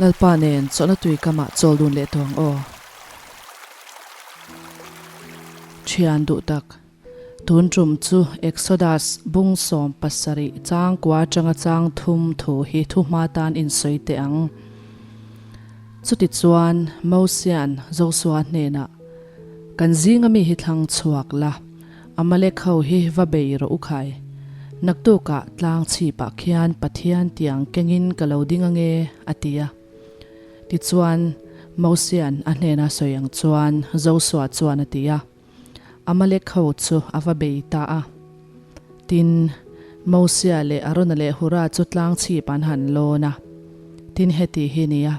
Lalpa nen chawlhna tui kamah chawl dun leh tawh ang aw. Thian duh tak, tun tum chu Exodus bung 17 chang kua atanga chang thum thu hi thu hma tan insawi teh ang. Chutichuan Mosia'n Josua hnenah, Kan zinga mi hi thlang chhuak la, Amalek ho hi va bei rawh u khai. Naktukah tlang chhipah khian Pathian tiang kengin ka lo ding ange, a ti a. Tichuan, Mosia'n a hnena sawi ang chuan Josua chuan a ti a. Amalek ho chu a va bei ta a. Tin, Mosia leh Arona leh Hura chu tlang chhip an han lawn a. Tin, heti hi nia,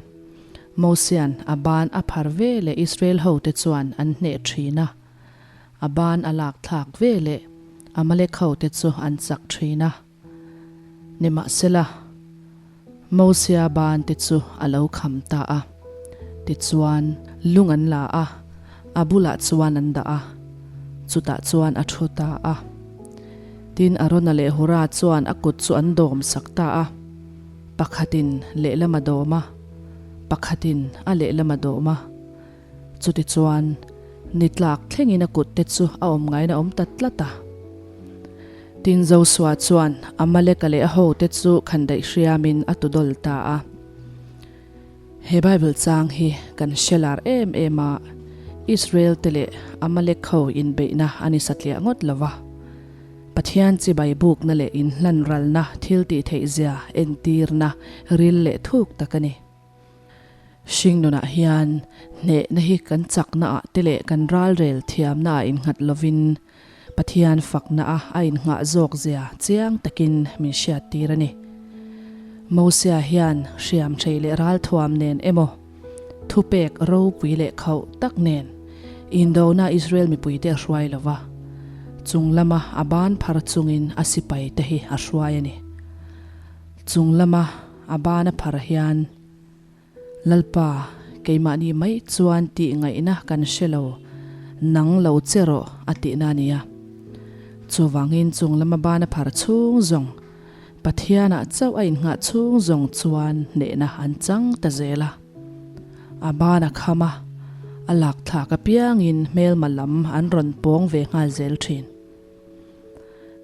Mosia'n a ban a phar ve leh Israel hote chuan an hneh thin a. A ban a lak thlak ve leh Amalek hote chu an chak thin a. Nimahsela, Mosia ban te chu a lo kham ta a. Tichuan, lung an la a, a bulah chuan an dah a, chutah chuan a thu ta a. Tin, Arona leh Hura chuan a kut chu an dawm sak ta a, pakhatin lehlam a dawm a, pakhatin a lehlam a dawm a. Chutichuan, ni tlak thlengin a kut te chu a awm ngaiin a awm ta tlat a. Tin, Josua chuan Amaleka leh a hote chu khandaih hriamin a tudawl ta a. He Bible chang hi kan hre lar em em a, Israel te leh Amalek ho inbeihna a ni satliah ngawt lo va. Pathian chibai bukna leh inhlanralna thil tihtheihzia entirna ril leh thuk tak a ni. Hringnunah hian hnehna hi kan chaknaah te leh kan ralrel thiamnaah innghat lovin Pathian faknaah a innghah zawk zia chiang takin min hriattir a ni. Mosia hian hriam thei leh ralthuam nen emaw, thupek ropui leh khauh tak nen indona Israel mipuite a hruai lo va, chung lama a ban phar chungin a sipaite hi a hruai a ni. Chung lama a ban a phar hian, Lalpa, keimahni mai chuan tih ngaihna kan hre lo, nang lo che rawh, a tihna a ni a. Chuvangin chung lama ban a phar chhung zawng, Pathianah chauh a innghah chhung zawng chuan hnehna an chang ta zel a. A ban a kham a, a lakthlak apiangin hmelma lam an rawn pawng ve nghal zel thin.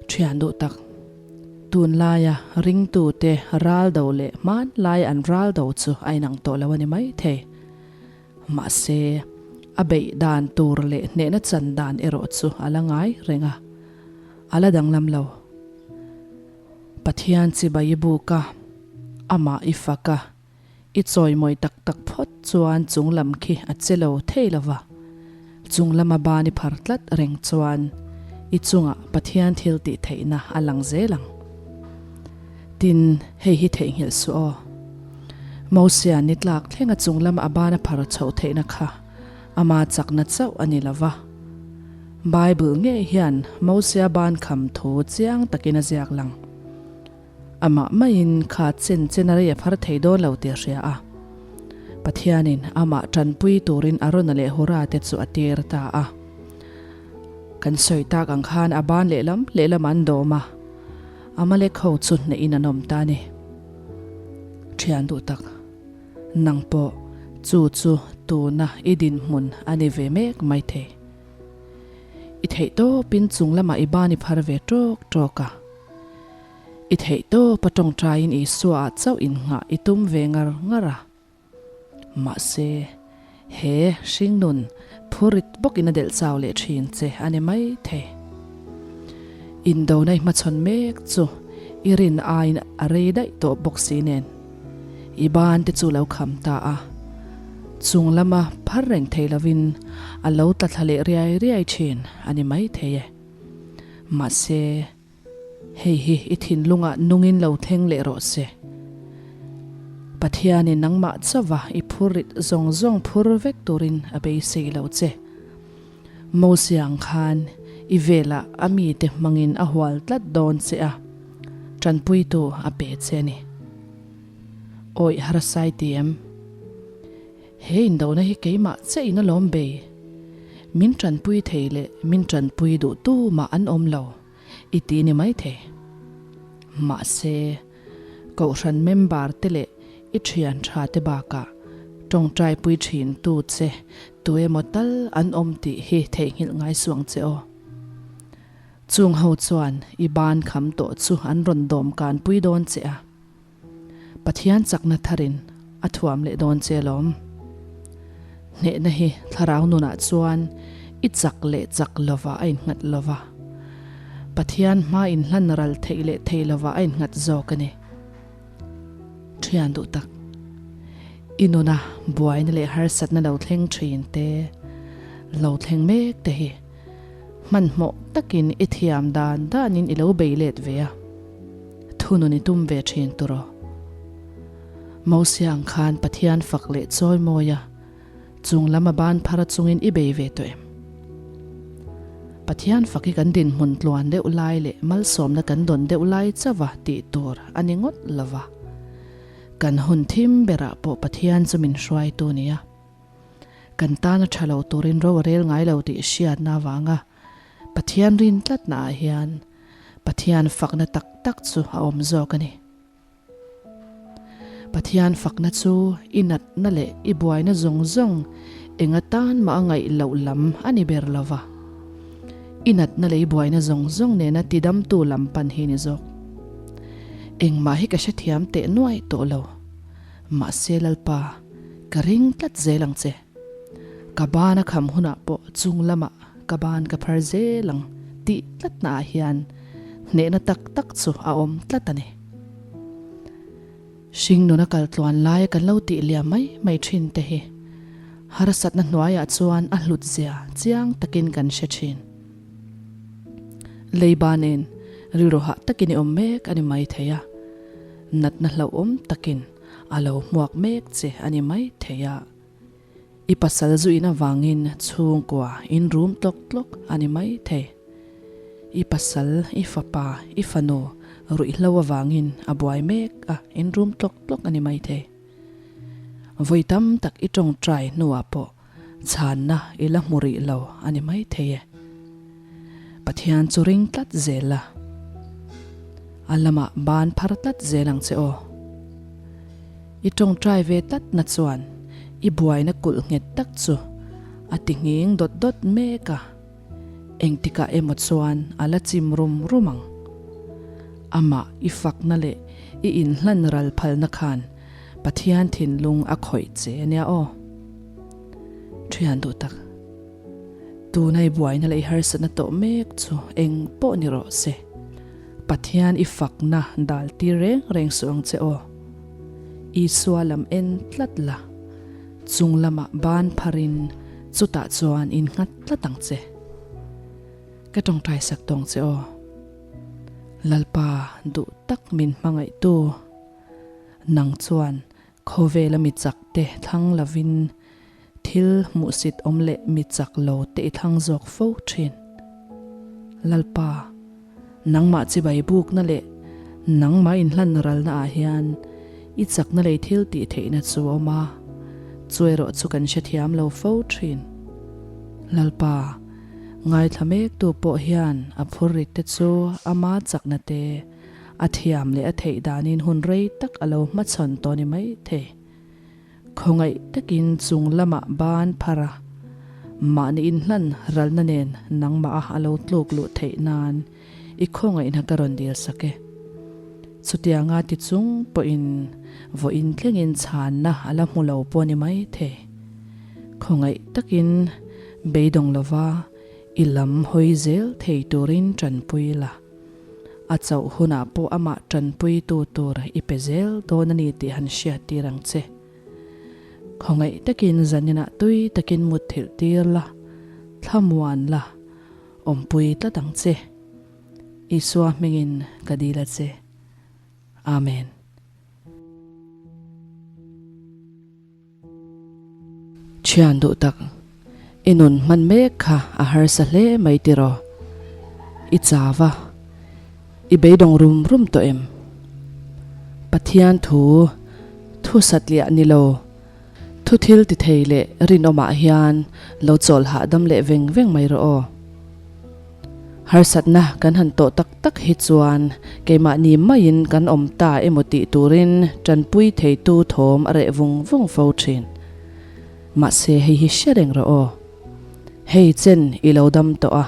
Thian duh tak, tunlaia ringtute ral do leh hmanlai an ral do chu a inang tawh lo a ni mai thei. Mahse, a beih dan tur leh hnehna chan dan erawh chu a la ngai reng a, a la danglam lo. Pathian chibai i buk a, amah i fak a, I chawimawi tak tak phawt chuan chung lam khi a che lo thei lo va, chung lama ban i phar tlat reng chuan i chungah Pathian thil tih theihna a lang zel ang. Tin, hei hi theihnghilh suh aw. Mosia ni tlak thlenga chung lama a ban a phar chhoh theihna kha ama chakna chauh a ni lo va. Bible ngei hian Mosia ban kham thu chiang takin a ziak lang. Amah maiin kha chen chen a rei a phar thei dawn lo tih a hria a. Pathianin amah tanpui turin Arona leh Hura te chu a tir ta a. Kan sawi tak ang khan a ban lehlam lehlam an dawm a, Amalek ho chu hnehin an awm ta a ni. Thian duh tak, nang pawh chu chu tuna i dinhmun a ni ve mek maithei. I theih tawpin chung lamah i ban i phar ve tawk tawk a. I theih tawp a tawngtaiin Isua ah chauh innghah i tum ve ngar ngar a. Mahse, he hringnun phurit bawkin a delh chau leh thin che a ni mai thei. Indona i hmachhawn mek chu i rin aiin a rei daih tawh bawk si nen i ban te chu lo kham ta a. Chung lama phar reng thei lovin a lo tla thla leh riai riai thin a ni mai thei e. Mahse, Hei hi i thinlungah nungin lo thleng leh rawh se. Pathianin nangmah chauha i phurrit zawng zawng phur vek turin a beisei lo che. Mosia ang khan i velah a mite hmangin a hual tlat dawn che a, tanpuitu a pe che a ni. Awih harsai ti em? He indona hi keimah che in alawm bei. Min tanpui thei leh min tanpui duh tu mah an awm lo i ti ni mai thei. Mahse, Kohhran member te leh I thian tha te bakah tawngtaipui thin tu che tu emaw tal an awm tih hi theihnghilh ngai suh ang che aw. Chung ho chuan i ban kham tawh chu an rawn dawm kanpui dawn che a. Pathian chakna tharin a thuam leh dawn che alawm. Hnehna hi thlarau nunah chuan i chak leh chak lova a innghat lova, Pathian hma inhlan ral theih leh thei lova a innghat zawk a ni. Thian duh tak, i nuna buaina leh harsatna lo thleng thin te, lo thleng mek te hi hmanhmawh takin i thiam dan danin i lo bei let ve a. Thunun i tum ve thin tur aw. Mosia ang khan Pathian fak leh chawi mawi a, chung lam a ban phar chungin i bei ve tawh em? Pathian fak hi kan dinhmun tluan deuh lai leh malsawmna kan dawn deuh lai chauha tih tur a ni ngawt lo va. Kan hun thim berah pawh Pathian chu min hruaitu nia. Kan tana tha lo turin ro a rel ngai lo tih hriatna avanga Pathian rin tlatna ah hian Pathian fakna tak tak chu a awm zawk a ni. Pathian fakna chu i natna leh i buaina zawng zawng eng atan mah a ngaih loh lam a ni ber lo va. I natna leh i buaina zawng zawng nena tidamtu lam pan hi ni zawk. Engmah hi ka hrethiam teh nuai tawh lo. Mahse Lalpa, ka ring tlat zel ang che. Ka ban a kham hunah pawh chung lamah ka ban ka phar zel ang tih tlatna ah hian hnehna tak tak chu a awm tlat a ni. Hringnuna kal tluan laia kan lo tih liam mai mai thin te hi harsatna hnuaiah chuan a hlut zia chiang takin kan hre thin. Leiba nen rilru hah takin i awm mek a ni mai thei a, natna hlauhawm takin a lo hmuak mek che a ni mai thei a. I pasal zu in avangin chhungkua in rum tlawk tlawk a ni mai thei. I pasal, i fapa, i fanu ruihhlo avangin a buai mek a, in rum tlawk tlawk a ni mai thei. Vawi tam tak i tawngtai hnuah pawh chhanna i la hmu rih lo a ni mai thei e. Pathian chu ring tlat zel la, a lamah ban phar tlat zel ang che aw. I tawngtai ve tlatna chuan i buaina kulh nghet tak chu a ti nghing dawt dawt mek a, engtikah emaw chuan a la chim rum rum ang. Amah i fakna leh i inhlan ral phalna khan Pathian thinlung a khawih che ania aw. Thian duh tak. Tuna i buaina leh i harsatna tawh mek chu eng pawh ni rawh se. Pathian i fakna dal tir reng reng suh ang che aw. Isua lam en tlat la, chung lamah ban pharin chutah chuan in nghat tlat ang che. Ka tawngtai sak tawng che aw. Lalpa duh tak min hmangaihtu nang chuan khawvela mi chak te thlang lovin Thil hmuhsit awm leh mi chak lo te i thlang zawk fo thin. Lalpa, nangmah chibai bukna leh nangmah inhlan ralna ah hian i chakna lei thil tih theihna chu a awm a, chu erawh chu kan hrethiam lo fo thin. Lalpa, ngaithla mektu pawh hian a phurrit te chu ama chakna te a thiam leh a theih danin hun rei tak a lo hmachhawn tawh ni mai thei. Khawngaih takin chung lamah ban phar a, mahni inhlan ralna nen nangmah a a lo tluk luh theih nan i khawngaihna ka rawn dil sak e. Chutianga ti chung pawhin vawiin thlengin chhanna a la hmu lo pawh ni mai thei. Khawngaih takin beidawng lova i lam hawi zel thei turin tanpui la. A chauh hunah pawh amah tanpuitu tur i pe zel dawn a ni tih han hriattir ang che. Khawngaih takin zaninah tui takin mutthilh tir la, thlamuan la, awmpui tlat ang che. Isua hmingin ka dil a che. Amen. Thian duh tak, i nun hman mek kha a harsa hle mai tiraw? I chau a, i beidawng rum rum tawh em? Pathian thu, thu satliah ni lo, thu thil ti thei leh rinawmah hian lo chawl hahdam leh veng veng mai rawh aw. Harsatna kan han tawh tak tak hi chuan keimahni maiin kan awm ta emaw tih turin tanpui theitu thawm a reh vung vung fo thin. Mahse hei hi hre reng rawh aw. Hei chen i lo dam tawh a,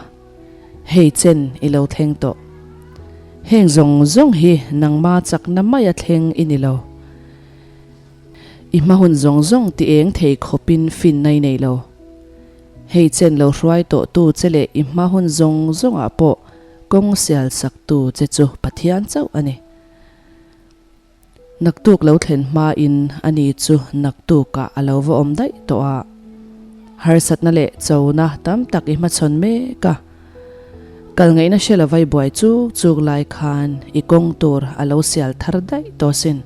hei chen i lo thleng tawh. Heng zawng zawng hi nangma chakna maia thleng i ni lo. I hma hun zawng zawng ti eng thei khawpin finna i nei lo. Hei chen lo hruai tawh tu che leh i hma hun zawng zawngah pawh kawng sial sak tu che chu Pathian chauh a ni. Naktuk lo thlen hmain ani chu naktukah a lo va awm daih tawh a. Harsatna leh chona tam tak i hmachhawn mek a. Kal ngaihna hre lo vai buai chuk chuk lai khan i kawng tur a lo sial thar daih tawh asin.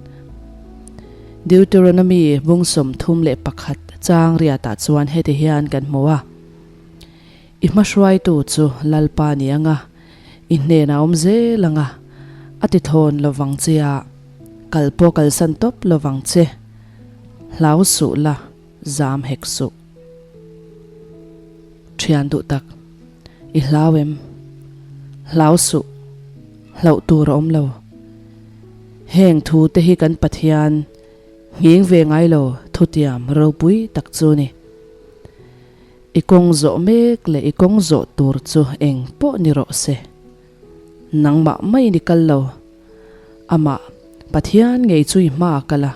Deuteronomy bung 31 chang riatah chuan heti hian kan hmu a, I hmahruaitu chu Lalpa ni anga, i hnenah awm zel anga, a ti thawn lovang che a, kal pawh kalsan tawp lovang che. Hlau suh la, zam hek suh. Thian duh tak, i hlau em? Hlau suh, hlauh tur a awm lo. Heng thu te hi kan Pathian nghing ve ngai lo thutiam ropui tak chu ni. I kawng zawh mek leh i kawng zawh tur chu eng pawh ni rawh se. Nangmah mai ni kal lo, amah Pathian ngei chu i hma a kal a,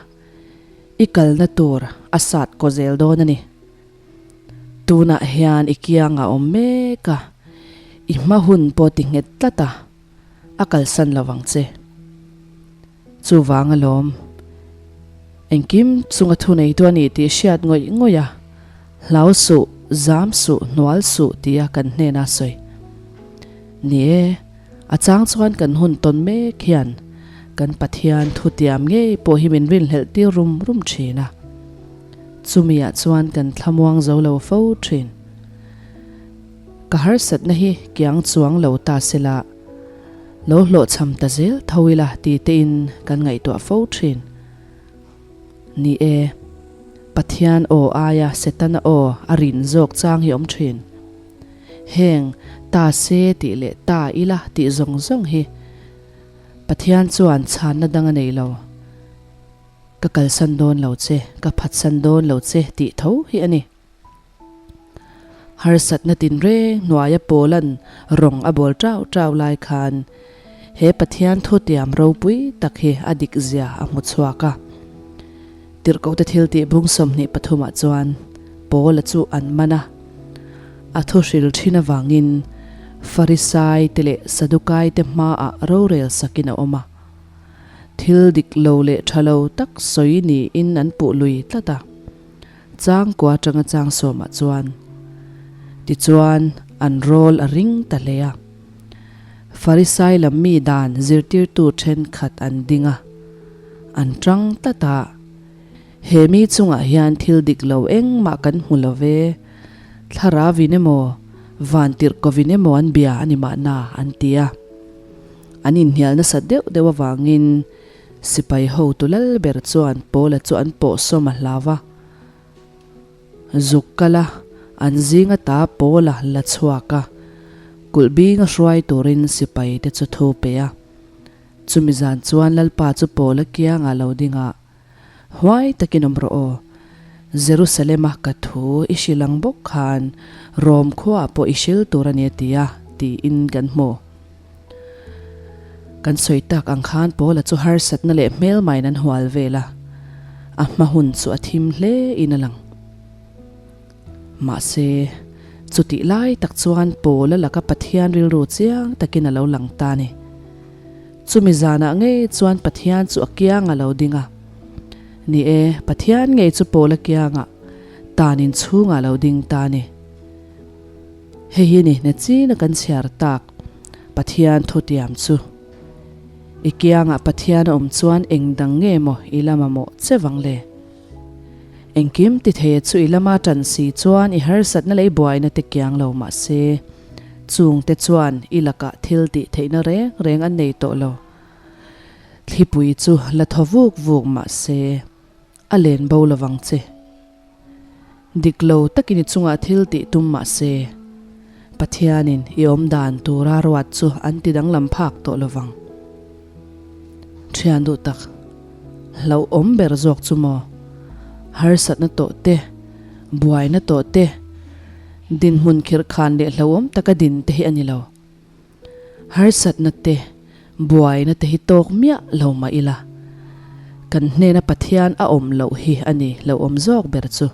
i kalna tur a sat kaw zel dawn a ni. Tunah hian i kiang a awm mek a, i hma hun pawh ti nghet tlat a, a kalsan lo vang che. Chuvang alawm, engkim chunga thuneitu a nih tih hriat ngawih ngawih a, hlau suh, zam suh, hnual suh tia kan hnena sawi. Ni e, a chang chuan kan hun tawn mek hian kan Pathian thutiam ngei pawh hi min rinhlelh tir rum rum thin a. Chumiah chuan kan thlamuang zo lo fo thin. Ka harsatna hi kiang chuang lo ta sela, lo hlawhchham ta zel tho ila ti tein kan ngaihtuah fo thin. Ni e, Pathian aw aia Setana aw a rin zawk chang hi awm thin. Heng ta se tih leh ta ila tih zawng zawng hi Pathian chuan chhanna dang a nei lo. Ka kalsan dawn lo che, ka phatsan dawn lo che tih tho hi a ni. Harsatna tinreng hnuaia Paula'n rawng a bawl ṭau ṭau lai khan he Pathian thutiam ropui tak hi a dik zia a hmu chhuak a. Tirhkohte thiltih bung 23 ah chuan Paula chu an man a, a thuhril ṭhin avangin Farisai te leh Sadukai te hmaah rorel sakin a awm a. Thil dik lo leh tha lo tak sawi niin an puh lui tlat a. Changkua atanga chang sawmah chuan tichuan an rawl a ring ta hle a. Farisai lam mi dan zirtirtu thenkhat an ding a, an tang tlat a. He mi chungah hian thil dik lo engmah kan hmu lo ve, thlarauin emaw, vantirhkovin emaw an bia a ni mahna an ti a. An inhnial nasa deuh deuh avangin sipai hotu lal ber chuan Paula chu an pawhsawm a hlau a. Zuk kal a, an zing ata Paula la chhuak a, kulh bing a hruai turin sipai te chu thu pe a. Chumi zan chuan Lalpa chu Paula kiangah lo ding a, Huai takin awm rawh aw, Jerusalem-a ka thu i hrilh ang bawk khan Rom khuaah pawh i hril tur a ni a ti a, tiin kan hmu. Kan sawi tak ang khan Paula chu harsatna leh hmelmain an hual vel a, a hma hun chu a thim hle in a lang. Mahse, chutih lai tak chuan Paula laka Pathian rilru chiang takin a lo lang ta a ni. Chumi zanah ngei chuan Pathian chu a kiang a lo ding a. Ni e, Pathian ngei chu Paula kiangah tan in chhungah a lo ding ta a ni. Hei hi ni hne china kan chhiar tak Pathian thutiam chu. I kiangah Pathian a awm chuan eng dang nge maw i la mamawh che vang le? Engkim ti thei chu i lama tan si chuan i harsatna leh i buaina te kiang lo mah se, chungte chuan i lakah thil tih theihna reng reng an nei tawh lo. Thlipui chu la thaw vuk vuk mah se, a len bo lovang che. Dik lo takin i chungah thil tih tum mah se. Pathianin i awm dan tura ruat chu an ti danglam phak tawh lovang. Thian duh tak, hlauhawm ber zawk chu maw? Harsatna tawh te, buaina tawh te, dinhmun khirhkhan leh hlauhawm taka din te hi a ni lo. Harsatna te, buaina te hi tawk miah lo mah ila, kan hnena Pathian a awm loh hi a ni hlauhawm zawk ber chu.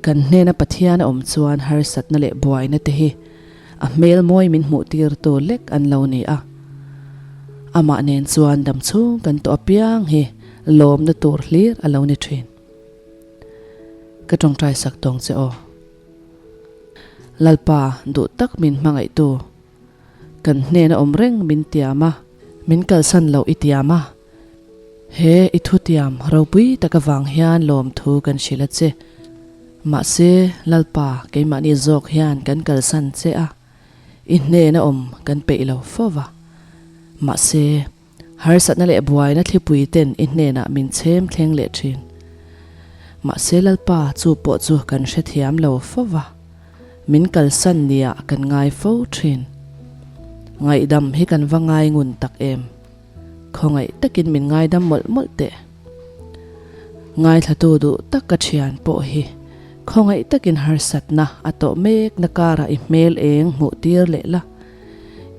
Kan hnena Pathian a awm chuan harsatna leh buaina te hi a hmel mawi min hmuh tirtu lek an lo ni a. Amah nen chuan dam chhung kan tawh apiang hi lawmna tur hlir a lo ni thin. Ka tawngtai sak tawng che aw. Lalpa duh tak min hmangaihtu, kan hnena awm reng min tiam a, min kalsan loh i tiam a. He i thutiam ropui tak avang hian lawmthu kan hrilh a che. Mahse, Lalpa keimahni zawk hian kan kalsan che a, i hnena awm kan peih lo fo va. Mahse, harsatna leh buaina thlipui ten i hnenah min chhem thleng leh thin. Mahse, Lalpa chu pawh chu kan hrethiam lo fo va. Min kalsan niah kan ngai fo thin. Ngaihdam hi kan va ngai ngun tak em. Khawngaih takin min ngaidam mawlh mawlh teh. Ngaithlatu duh tak ka thian pawh hi khawngaih takin harsatna a tawh mekna karah i hmel eng hmuh tir leh la.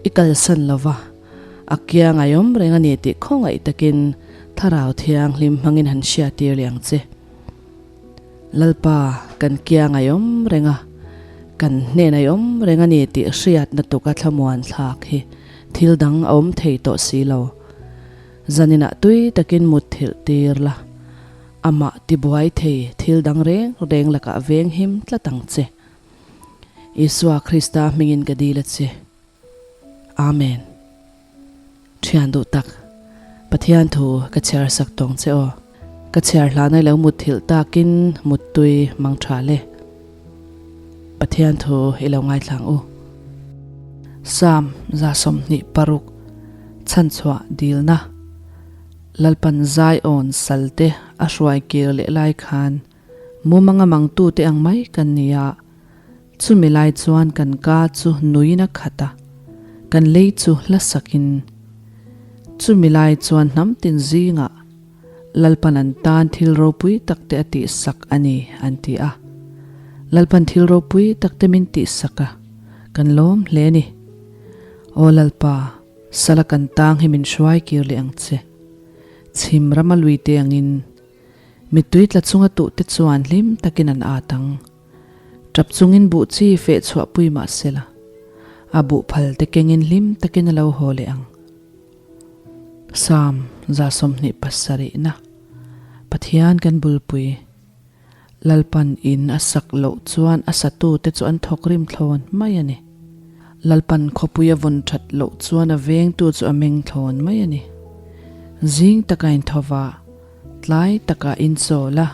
I kalsan lova, a kiang a awm reng a ni tih khawngaih takin Thlarau Thianghlim hmangin han hriattir leh ang che. Lalpa kan kiang a awm reng a, kan hnen a awm reng a ni tih hriatna tuka thlamuan thlak hi thil dang a awm thei tawh si lo. Zaninah tui takin mut thilh tir la, amah tibuai thei thil dang reng reng lakah veng him tlat ang che. Isua Krista hmingin ka dil a che. Amen. Thian duh tak, Pathian thu ka chhiar sak tawng che aw. Ka chhiar hlana i lo mut thilh takin muttui mang tha le. Pathian thu i lo ngaithlang u. Psalm 26 Chhanchhuah dilna Lalpan Zion salte a hruai kir leh lai khan mumanga mangtute ang mai kan ni a. Chumi lai chuan kan ka chu nuin a khat a, kan lei chu hla sakin. Chumi lai chuan hnam tin zingah Lalpan an tan thil ropui takte a tihsak a ni, an ti a. Lalpan thil ropui takte min tihsak a, kan lawm hle a ni. Aw Lalpa, sala kan tang hi min hruai kir leh ang che. Chhim rama luite angin mittui tla chunga tuhte chuan hlim takin an at ang. Tap chungin buh chi feh chhuah pui mah sela, a buh phal te kengin hlim takin a lo haw leh ang. Psalm 27 na Pathian kan bulpui, Lalpan in a sak loh chuan a satute chu an thawk rim thlawn mai a ni. Lalpan khawpui a vawn that loh chuan a vengtu chu a meng thlawn mai a ni. Zing taka inthawva Tlai takah in chawl a,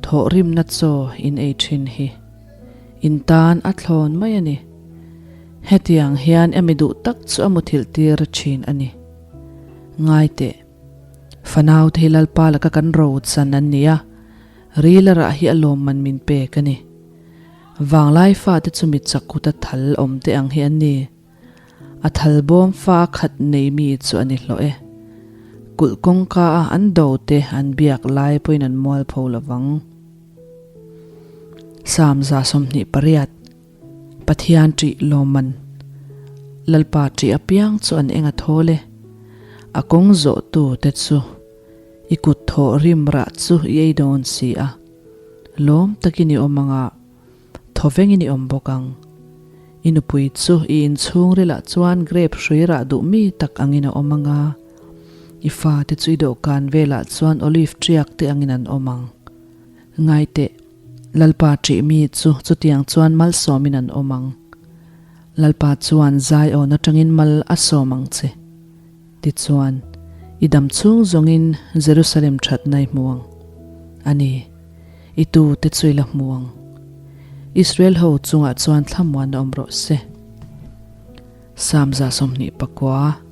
thawhrimna chaw in ei thin hi in tan a thlawn mai a ni. Hetiang hian emi duh tak chu a muthilh tir thin a ni. Ngai teh, fanau te hi Lalpa laka kan ro chan an ni a, ril a rah hi a lawmman min pek a ni. Vanglai fate chu mi chak kuta thal awm te ang hi an ni. A thal bawm fa khat nei mi chu a ni hlawh e. Kulh kawngka a an do te an biak lai pawhin an mual pho lo vang. Psalm 28 Pathian ṭih lawmman Lalpa ṭih apiang chu an eng a thawl e. A kawng zawhtu te chu i kut thawh rim rah chu i ei dawn si a. Lawm takin i awm ang a. Thaw vengin i awm bawk ang. I nupui chu i inchhungrilah chuan grape hrui rah duh mi tak angin a awm ang a, i fate chu i dawhkan velah chuan olive ṭiak te angin an awm ang. Ngai teh, Lalpa ṭih mi chu chutiang chuan malsawmin an awm ang. Lalpa chuan Zion aṭangin mal a sawm ang che. Tichuan, i dam chhung zawngin Jerusalem ṭhatna i hmu ang. A ni. I tute chu i la hmu ang. Israel ho chungah chuan thlamuan a awm rawh se. Psalm 29,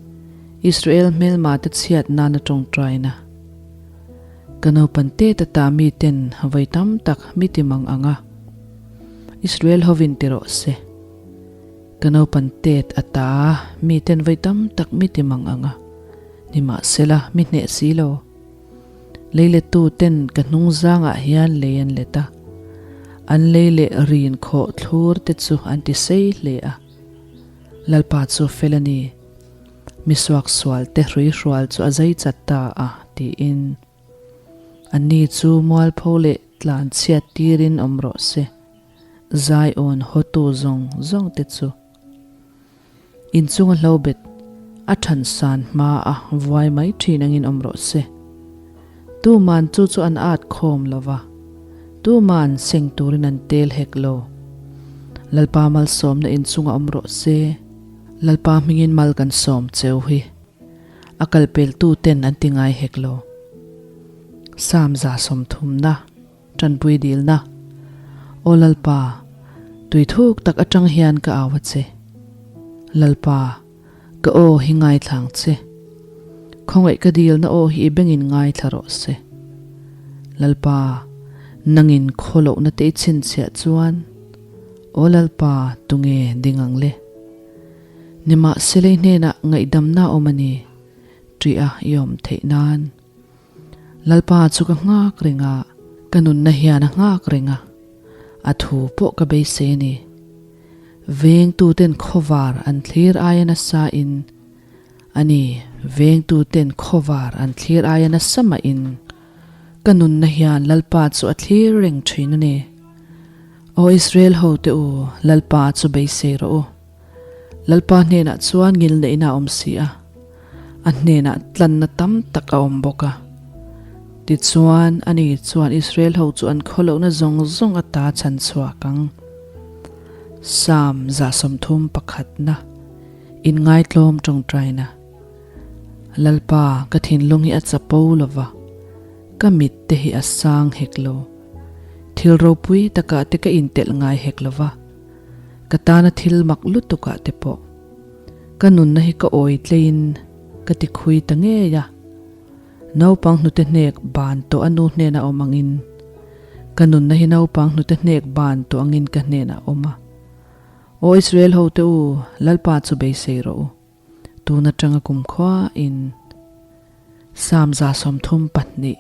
Israel hmelma te chhiat nana tawngtaina. Ka naupan te ta ta miten vawi tam tak mi ti mang ang a. Israel hovin ti rawh se. Ka naupan tet a ta, miten vawi tam tak mi ti mang ang a, nimahsela mi hneh si lo. Leilettu ten ka hnung zangah hian lei an let a, an lei leh rin khawh thlur te chu an ti sei hle a. Lalpa chu fel a ni, mi suaksual te hruihrual chu a zai chat ta a, tiin. Anni chu mualpho leh tlan chhiat tirin awm rawh se, Zion hawtu zawng zawng te chu. Inchunga hlobet a than san hma a vuai mai thin angin awm rawh se. Tuman chu chu an at khawm lo va, tuman seng turin an tel hek lo. Lalpa malsawmna inchunga awm rawh se, Lalpa hmingin mal kan sawm cheu hi. A kalpeltu ten an ti ngai hek lo. Psalm 130na, Tanpui dilna, Aw Lalpa, tui thuk tak atang hian ka au a che. Lalpa, ka aw hi ngaithla ang che. Khawngaih ka dilna aw hi i bengin ngaithla rawh se. Lalpa, nangin khawlohna te i chhinchhiah chuan, Aw Lalpa, tunge ding ang le? Nimahsela i hnenah ngaihdamna a awm a ni, ṭih a i awm theih nan. Lalpa chu ka nghak reng a, ka nunna hian a nghak reng a, a thu pawh ka beisei a ni. Vengtuten khawvar an thlir aia nasa in, a ni, vengtuten khawvar an thlir aia nasa mah in, ka nunna hian Lalpa chu a thlir reng ṭhin a ni. Aw Israel hote u, Lalpa chu beisei rawh u. Lalpa hnenah chuan ngilneihna a awm si a, a hnenah tlanna tam tak a awm bawk a. Tichuan, ani chuan Israel ho chu an khawlohna zawng zawng ata chhan chhuak ang. Psalm 31, Inngaitlawm tawngtaina. Lalpa, ka thinlung hi a chapo lo va, ka mit te hi a sang hek lo. Thil ropui takah te ka intelh ngai hek lo va. Ka tana thil mak lutuk ah te pawh ka nunna hi ka awi tleiin ka ti khui ta ngei a. Naupang hnute hnek ban tawh a nu hnenah awm angin ka nunna hi naupang hnute hnek ban tawh angin ka hnenah awm a. Aw Israel hote u, Lalpa chu beisei rawh u. Tun atanga kumkhua in Psalm 32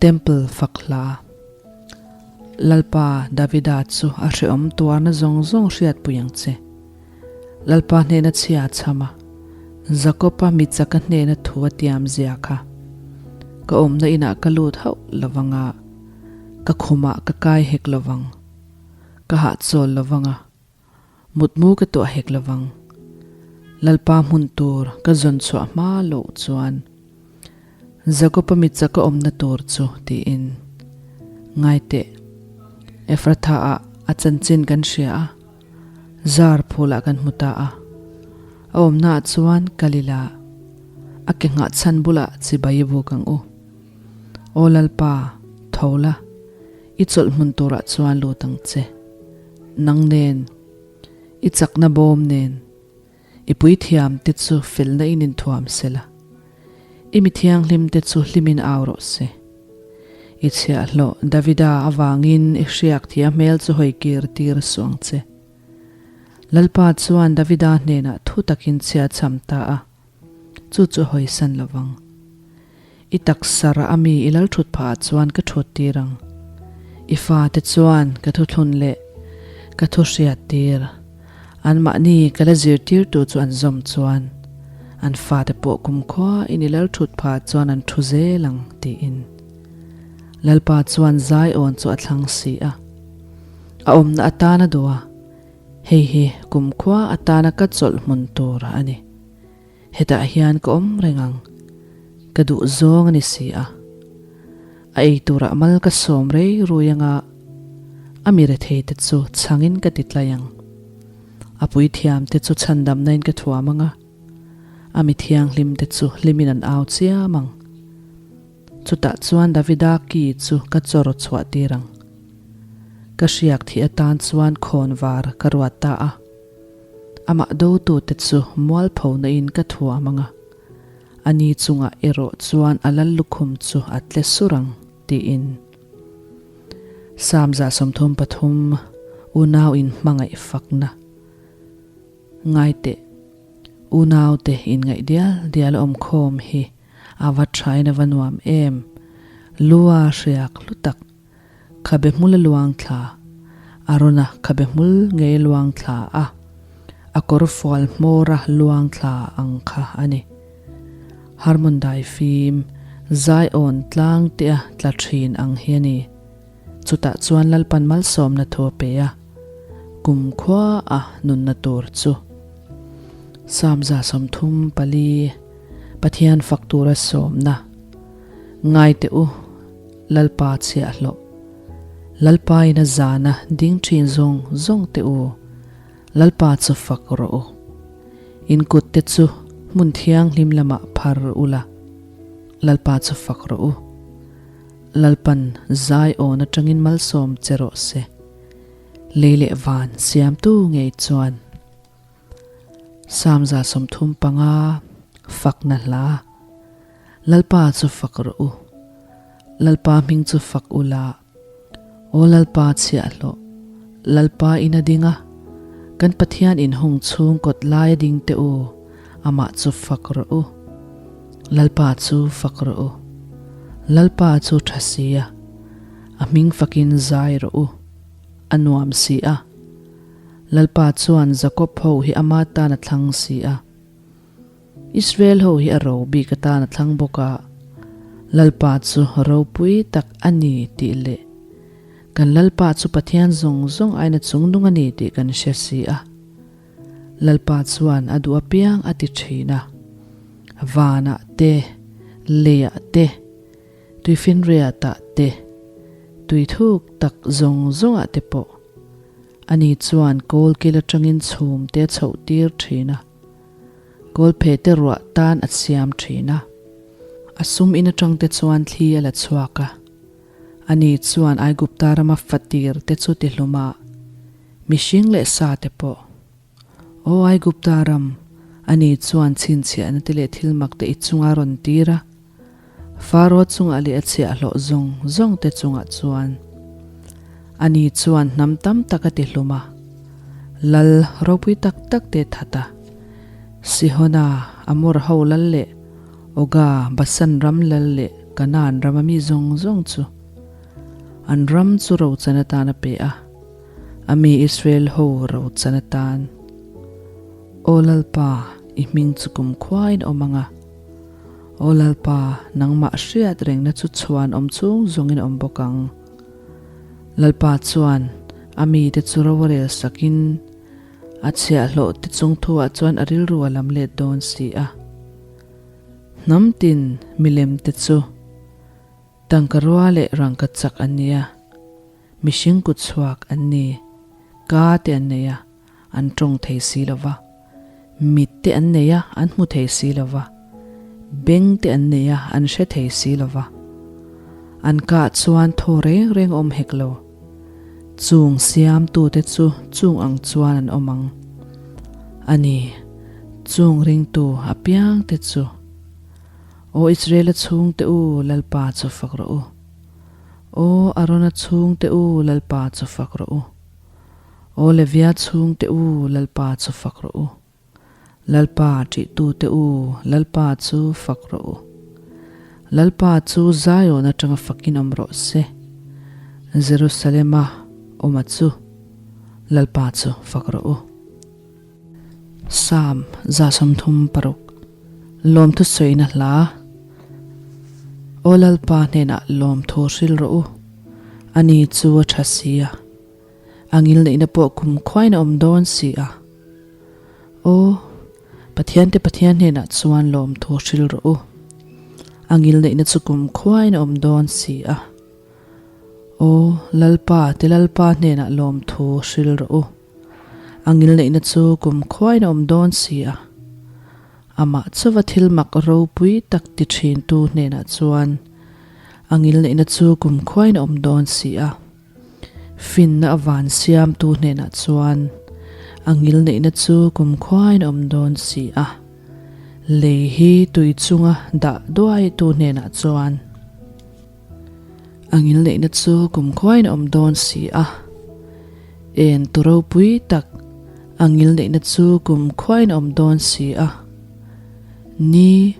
Temple fak hla Lalpa Davida chu a hrehawm tuarna zawng zawng hriatpui ang che. Lalpa hnena chhia a chham a, Jakob-a mi chaka hnena thu a tiam zia kha. Ka awmna inah ka lut hauh lovang a, ka khumah ka kai hek lovang, ka hahchawl lovang a. Mutmu ka tuah hek lovang. Lalpa hmun tur ka zawn chhuah hma loh chuan Jakob-a mitcha ka awmna tur chu tiin Ngaiteh, Ephratha-ah a chanchin kan hria a, zar phulah kan hmu ta a. A awmnaah chuan kal ila, a ke nghah chhan bulah chibai i buk ang u. Aw Lalpa, tho la, i chawlh hmun turah chuan lut ang che. Nang nen, i chakna bawm nen, i puithiam te chu felna in inthuam se la, i mi thianghlim te chu hlimin au rawh se. I chhiahhlawh Davida avangin i hriak thia hmel chu hawi kir tir suh ang che. Lalpa chuan Davida hnenah thu takin chhia chham ta a, chu chu a hawisan lo vang. I taksa rah a mi i lal thut phah ah chuan ka thut tir ang. I fate chuan ka thuthlun leh ka thu hriat tir. Anmahni ka la zirtirtu chu an zawm chuan an fate pawh kumkhua in i lal thut phah ah chuan an thu zel ang tiin. Lalpa chuan Zion chu a thlang si a. A awmna atan a duh a, hei hi kumkhua atana ka chawlh hmun tur a ni. Hetah hian ka awm reng ang, ka duh zawng a ni si a. A ei turah mal ka sawm rei rui anga a mi rethei te chu chhangin ka ti tlai ang. A puithiam te chu chhandamna in ka thuam anga, a mi thianghlim te chu hlimin an au chiam ang. Chutah chuan Davida ki chu ka chawr chhuah tir ang. Ka hriak thih atan chuan khawnvar ka ruat ta a. Amah dotute chu mualphona in ka thuam ang a, ani chungah erawh chuan a lal lukhum chu a tle sur ang, tiin. Psalm 133. Unau in hmangaih fakna ngai teh. Unau te inngaih dial dial a awm khawm hi a va thain a va nuam em. Lua hriak hlu tak khabe hmul a luang thla, Arona khabe hmul ngei a luang thla a, a kawr fual hmawr a luang thla ang kha a ni. Harmon dai fim, Zion tlang te a tla thin ang hi a ni. Chutah chuan Lalpan malsawmna thu a pe a, kumkhua a nunna tur chu. Psalm 34, Pathian fak tura sawmna, Ngai teh u, Lalpa chhiahhlawh. Lalpa in a zana ding thin zawng zawng teh u, Lalpa chu fak rawh u. In kut te chu hmun thianghlim lamah phar ula, Lalpa chu fak rawh u. Lalpan zai awn atangin malsawm che rawh se. Lei leh van siamtu ngei chuan Psalm 35 fakna hla Lalpa chu fak rawh u, Lalpa hming chu fak u la, Aw Lalpa chhiahhlawh, Lalpa in a ding a, kan Pathian in hung chhung kawt lai a ding teh u, amah chu fak rawh u. Lalpa chu fak rawh u, Lalpa chu tha si a, a hming fakin zai rawh u, a nuam si a. Lalpa chuan Jakob ho hi ama tan a thlang si a. Israel ho hi a ro bik atan a thlang bawk a, Lalpa chu ropui tak a ni tih leh kan Lalpa chu Pathian zawng zawng aina chungnung a ni tih kan hre si a. Lalpa chuan a duh apiang a ti thin a, vanah te, leiah te, tuifinriatah te, tui thuk tak zawng zawngah te pawh ani chuan kawlkil atangin chhum te a chhoh tir thin a. Kawlphe te ruah tan a siam thin a, a sum in atang te chuan thli a la chhuak a. Ani chuan Aigupta rama fatir te chu ti hlum a, mihring leh sa te pawh. Aw Aigupta ram, ani chuan chhinchhiahna te leh thil mak te i chunga rawn tir a. Faro chungah leh a chhiahhlawh zawng zawng te chungah chuan ani chuan hnam tam tak a ti hlum a, lal ropui tak tak te that a, Sihona, Amor ho lal leh Oga, Basan ram lal leh Kanaan rama mi zawng zawng chu an ram chu rochan atan a pe a, a mi Israel ho rochan atan. Aw Lalpa, i hming chu kumkhuain awm ang a. Aw Lalpa, nangmah hriat rengna chu chhuan awm chung zawngin awm bawk ang. Lalpa chuan a mite chu ro a rel sakin a chhiahhlawh te chung thuah chuan a rilru a lam let dawn si a. Hnam tin milem te chu tangka rua leh rangka chak an ni a, mihring kut chhuak an ni, ka te an nei a. An tawng thei si lo va, mit te an nei a, an hmu thei si lo va, beng te an nei a, an hre thei si lo va. An kah chuan thaw reng reng awm hek lo. Chung siamtute chu chung ang chuan an awm ang. A ni, chung ringtu apiangte chu. Aw Israela chhungte u, Lalpa chu fak rawh u. Aw Arona chhungte u, Lalpa chu fak rawh u. Aw Levia chhungte u, Lalpa chu fak rawh u. Lalpa ṭihtute u, Lalpa chu fak rawh u. Lalpa chu Zion aṭanga fakin awm rawh se. Jerusalema awma chu Lalpa chu fak rawh u. Psalm 36, Lawmthu sawina hla. Aw Lalpa hnenah lawmthu hril rawh u. Ani chu a ṭha si a. A ngilneihna pawh kum khuain a awm dawn si a. Aw, Pathiante Pathian hnenah chuan lawmthu hril rawh u. A ngilneihna chu kum khuain a awm dawn si a. Aw, Lalpa te Lalpa hnenah lawmthu hril rawh u. A ngilneihna chu kum khuain a awm dawn si a. Amah chauva thil mak ropui tak ti thintu hnenah chuan a ngilneihna chu kum khuain a awm dawn si a. Finna a van siamtu hnenah chuan a ngilneihna chu kumkhuain a awm dawn si a, lei hi tui chunga dah duaitu hnenah chuan a ngilneihna chu kumkhuain a awm dawn si a. En tu ropui tak a ngilneihna chu kum khuain a awm dawn si a. Ni,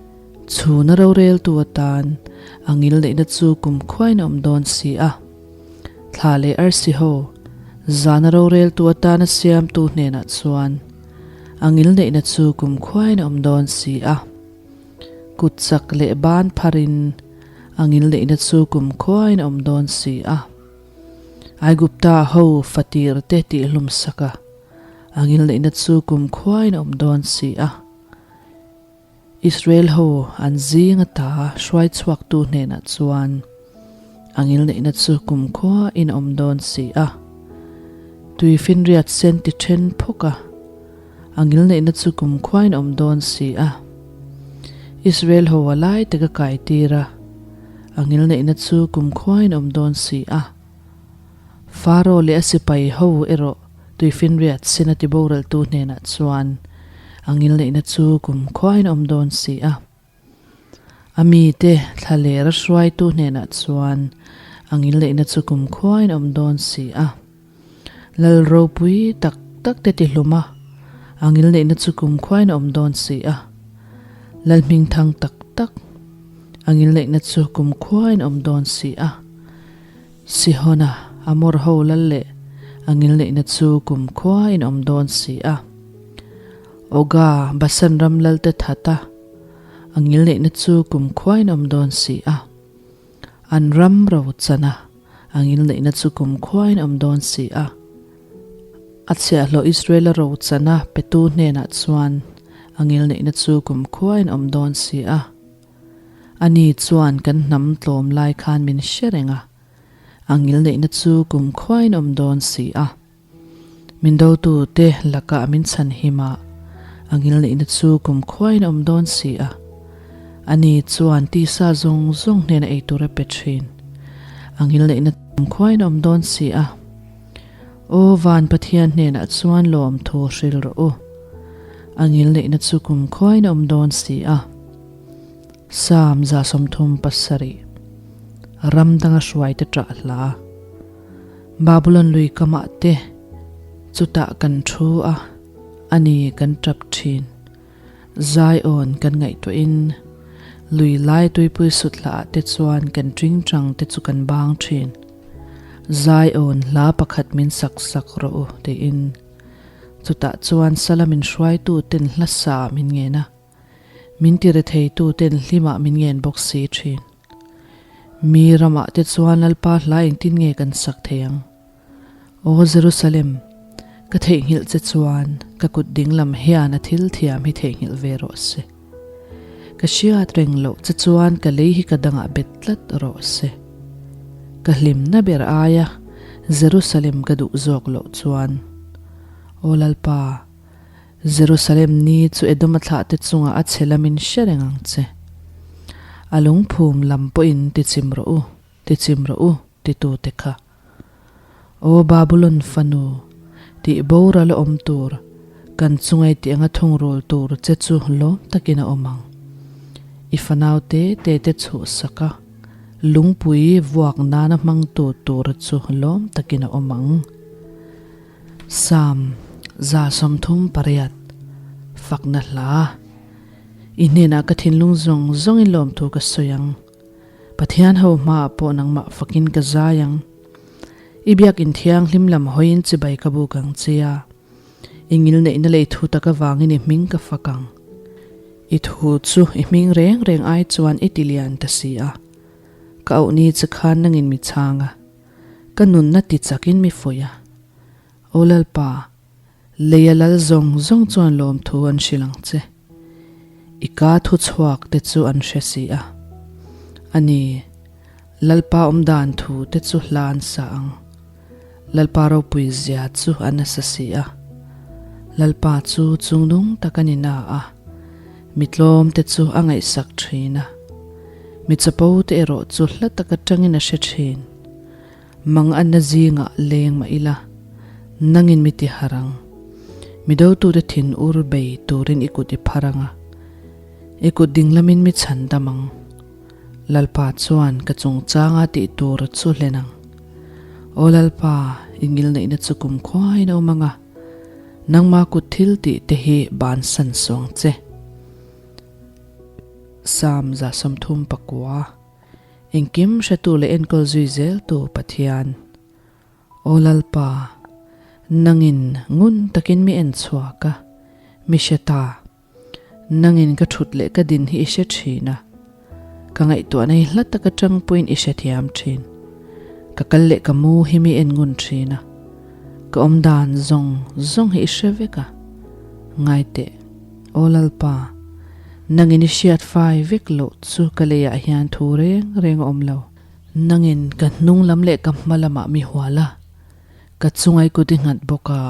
chhuna roreltu atan a ngilneihna chu kum khuain a awm dawn si a. Thla leh arsi ho, zana roreltu atana siamtu hnenah chuan a ngilneihna chu kum khuain a awm dawn si a. Kut chak leh ban pharin a ngilneihna chu kum khuain a awm dawn si a. Aigupta ho fatir te tihhlum sak a, a ngilneihna chu kum khuain a awm dawn si a. Israel ho an zing ata hruai chhuaktu hnenah chuan a ngilneihna chu kum khuain a awm dawn si a. Tuifinriat sen ti then phawk a. A ngilneihna chu kumkhuain a awm dawn si a. Israel ho a lai tak a kai tir a, a ngilneihna chu kumkhuain a awm dawn si a. Faro leh a sipai ho erawh tuifinriat sin a tiboraltu hnenah chuan a ngilneihna chu kumkhuain a awm dawn si a. A mite thla ler a hruaitu hnenah chuan a ngilneihna chu kumkhuain a awm dawn si a. Lal ropui tak tak te tihlum a, a ngilneihna chu kumkhuain a awm dawn si a. Lal hmingthang tak tak, a ngilneihna chu kumkhuain a awm dawn si a. Sihona, Amor ho lal leh a ngilneihna chu kumkhuain a awm dawn si a. Oga, Basan ram lalte that a, a ngilneihna chu kumkhuain a awm dawn si a. An ram ro chan a, a ngilneihna chu kumkhuain a awm dawn si a. A chhiahhlawh Israela ro chan a petu hnenah chuan a ngilneihna chu kumkhuain a awm dawn si a. Ani chuan kan hnam tlawm lai khan min hre reng a, a ngilneihna chu kumkhuain a awm dawn si a. Min dotute lakah min chhan him a, a ngilneihna chu kumkhuain a awm dawn si a. Ani chuan tisa zawng zawng hnena ei tur a pe thin. A ngilneihna kumkhuain a awm dawn si a. Aw van Pathian hnenah chuan lawmthu hril rawh u. A ngilneihna chu kumkhuain a awm dawn si a. Psalm 37 Ram danga hruaite ṭah hla. Babulon lui kamah te chutah kan thu a, a ni kan tap thin. Zion kan ngaihtuahin lui lai tuipui sut hlaah te chuan kan tingtang te chu kan bang thin. Zion hla pakhat min sak sak rawh u tiin chutah chuan sala min hruaitu ten hla sa min ngen a, min tiretheitu ten hlimah min ngen bawk si thin. Mi ramah te chuan Lalpa hla engtin nge kan sak thei ang? Aw Jerusalem, ka theihnghilh che chuan ka kut dinglam hian a thil thiam hi theihnghilh ve rawh se. Ka hriat reng loh che chuan ka lei hi ka dangah bet tlat rawh se. Ka hlimna ber aia Jerusalem ka duh zawk loh chuan, Aw Lalpa, Jerusalem ni chu Edoma thlahte chungah a chhe lamin hre reng ang che. A lungphum lam pawhin ti chim rawh u, ti chim rawh u, titute kha. Aw Babulon fanu, tih boral a awm tur, kan chungai tih anga thungrul tur che chu lawm takin a awm ang. I fanau te te te chhuhsak a, lungpui vuak nana hmangtu tur chu lawm takin a awm ang. Psalm 38, Fakna hla. I hnenah ka thinlung zawng zawngin lawmthu ka sawi ang. Pathian ho hmaah pawh nangmah fakin ka zai ang. I biakin thianghlim lam hawiin chibai ka buk ang che a. I ngilneihna leh i thu tak avangin i hming ka fak ang. I thu chu i hming reng reng ai chuan i ti lian ta si a. Ka auhni che khan nangin mi chhang a. Ka nunna ti chakin mi fuih a. Aw Lalpa, lei a lal zawng zawng chuan lawmthu an hrilh ang che. I ka thu chhuak te chu an hre si a. A ni, Lalpa awmdan thu te chu hla an sa ang. Lalpa ropui zia chu a nasa si a. Lalpa chu chungnung tak a ni na a, mi tlawm te chu a ngaihsak thin a. Mi chapo te erawh chu hla tak atangin a hre thin. Mang anna zingah leng mah ila, nangin mi ti harh ang. Mi dotute thin ur bei turin i kut i phar ang a, i kut dinglamin mi chhan dam ang. Lalpa chuan ka chungchanga tih tur chu hlen ang. Aw Lalpa, i ngilneihna chu kumkhuain a awm ang a, nangma kut thil tih te hi bansan suh ang che. Psalm 39, Engkim hretu leh enkawl zui zeltu Pathian. Aw Lalpa, nangin ngun takin mi en chhuak a, mi hre ta. Nangin ka thut leh ka din hi i hre thin a, ka ngaihtuahna hi hla taka tangpuiin i hrethiam thin. Ka kal leh ka mu hi mi en ngun thin a, ka awm dan zawng zawng hi i hre vek a. Ngaiteh, Aw Lalpa, nangin i hriat fai vek loh chu ka leiah hian thu reng reng a awm lo. Nangin ka hnung lam leh ka hma lamah mi hual a, ka chungai kut i nghat bawk a,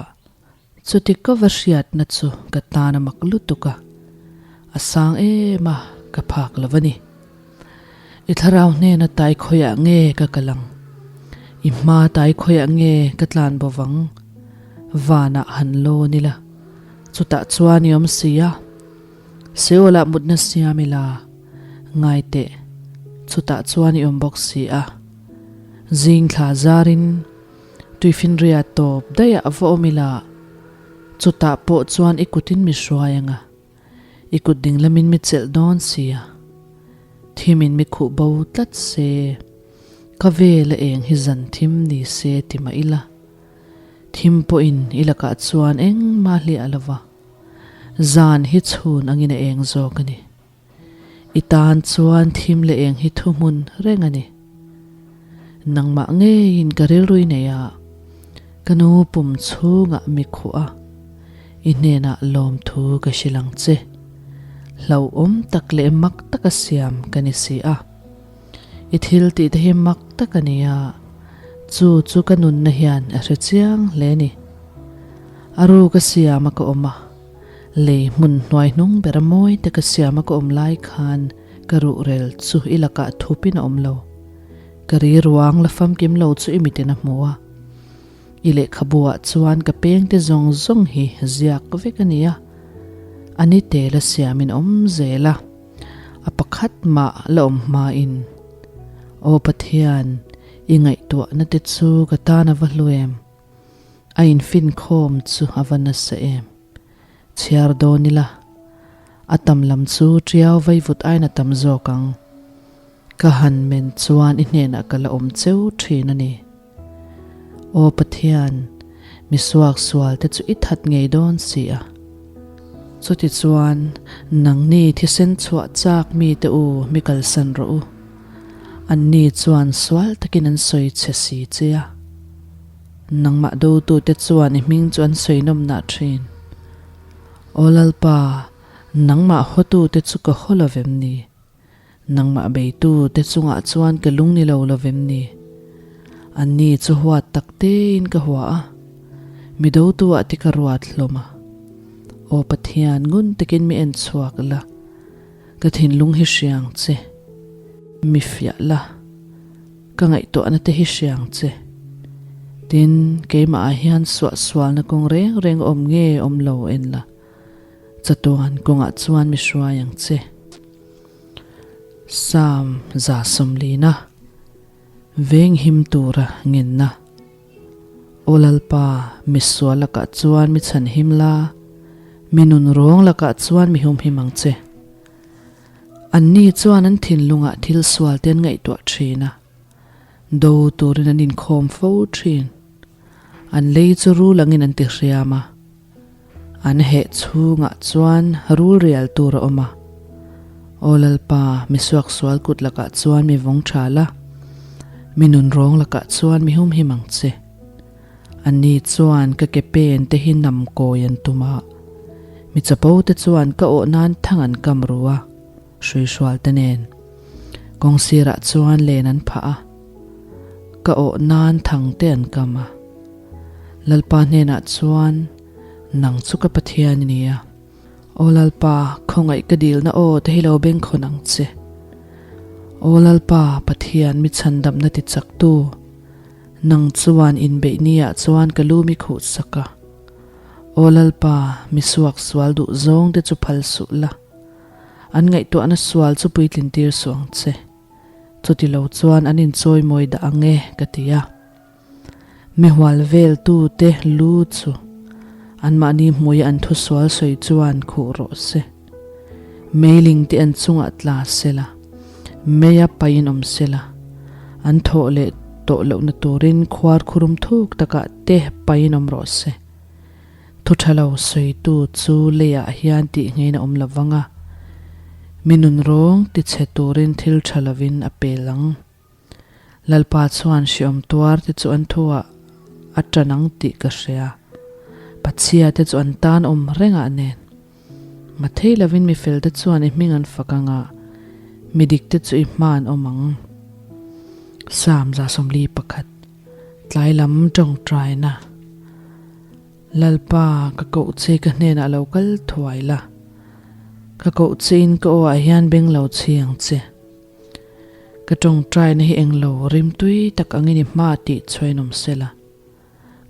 Chuti ka va hriatna chu ka tan a mak lutuk a, a sang em a, ka phak lo a ni. I thlarau hnena tai khawiah nge ka kal ang? I hma tai khawiah nge ka tlan bo vang? Vanah han lawn ila, chutah chuan i awm si a. Seolah mutna siam ila, ngai teh, chutah chuan i awm bawk si a. Zing thla zarin. Tuifinria tawp daih ah va awm ila, chutah pawh chuan i kutin mi hruai anga, i kut dinglamin mi chelh dawn sia. Thimin mi khuh bo tlat se, ka vel a eng hi zan thim ni se ti mah ila, thim pawhin i lakah chuan engmah hliah lo va, zan hi chhun angin a eng zawk a ni. I tan chuan thim leh eng hi thuhmun reng a ni. Nangmah ngeiin ka rilrui nei a, ka nu pum chhungah mi khuh a, i hnenah lawmthu ka hrilh ang che. Hlauhawm tak leh mak taka siam ka ni si a. I thil tih te hi mak tak a ni a, chu chu ka nunna hian a hre chiang hle ni. A ru ka siam a ka awm a. Lei hmun hnuai hnung bera mawi te ka siama ka awm lai khan ka ruhrel chu i lakah thupin a awm lo. Ka ri ruang la famkim lo chu i mitin a hmu a. I lehkhabu ah chuan ka peng te zawng zawng hi ziak vek a ni a. A ni te la siamin awm zel a. A pakhat mah la awm hmain. Aw Pathian, i ngaihtuahna te chu ka tan a va hlu em? A infinkhawm chu a va nasa em? Chhiar dawn ila, a tam lam chu ṭiau vaivut aiin a tam zawk ang. Ka han men chuan i hnenah ka la awm cheu ṭhin a ni. Aw Pathian, mi suaksual te chu i that ngei dawn si a. Chutichuan, nangni thisen chhuah chak mite u mi kalsan rawh u. Anni chuan sual takin an sawi che si che a. Nangmah dotute chuan i hming chu an sawi nawmnah thin. Aw Lalpa, nangmah hawtute chu ka haw lo vem ni? Nangmah beitute chungah chuan ka lung ni lo lo vem ni? Anni chu huat tak tein ka hua a, mi dotu-ah ti ka ruat hlawm a. Aw Pathian, ngun takin mi en chhuak la, ka thinlung hi hriang che, mi fiah la. Ka ngaihtuahna te hi hria ang che. Tin, keimah ah hian suahsualna kawng reng reng awm nge awm lo en la, chatuan kawngah chuan mi hruai ang che. Psalm 140, Venghim tura ngenna. Aw Lalpa, mi sual lakah chuan mi chhanhim la, mi nun rawng lakah chuan mi humhim ang che. Anni chuan an thinlungah thil sual te an ngaihtuah thin a, do turin an inkhawm fo thin. An lei chu rul angin an ti hriam a, an heh chhungah chuan rul rial tur a awm a. Aw Lalpa, mi suaksual kut lakah chuan mi vawng tha la, mi nunrawng lakah chuan mi humhim ang che. Anni chuan ka ke pen te hi nam kawi an tum a, mi chapo te chuan ka awh nan thang an kam ru a, hruihrual te nen kawng sirah chuan len an phah a, ka awh nan thang te an kam a. Lalpa hnenah chuan, Nang chu ka Pathian i ni a, Aw Lalpa, khawngaih ka dilna aw te hi lo bengkhawn ang che. Aw Lalpa, Pathian mi chhandamna ti chaktu, Nang chuan inbeih ni ah chuan ka lu mi khuh sak a. Aw Lalpa, mi suak sual duh zawng te chu phal suh la. An ngaihtuahna sual chu puitlin tir suh ang che. Chuti lo chuan an inchawi mawi dah ang e, ka ti a. Mi hual veltute lu chu anmahni hmuia an thusual sawi chuan khuh rawh se. Meiling te an chungah tla sela, meia paiin awm sela, an thawh leh tawh lohna turin khuar khurum thuk takah te paiin awm rawh se. Thu tha lo sawitu chu leiah hian tih ngeiin a awm lo vang a, mi nunrawng tichhe turin thil tha lovin a pel ang. Lalpa chuan hriawm tuar te chu an thuah a tan ang tih ka hria. Pachhia te chu an tan awm rengah nen. Mathei lovin mi fel te chuan i hming an fak ang a, mi dik te chu i hma an awm ang. Psalm 141, Tlai lam tawngtaina. Lalpa, ka koh che ka hnenah lo kal thuai la. Ka koh chein ka aw ah hian beng lo chhi ang che. Ka tawngtaina hi englo rimtui tak angin i hma tih chhuain awm se la,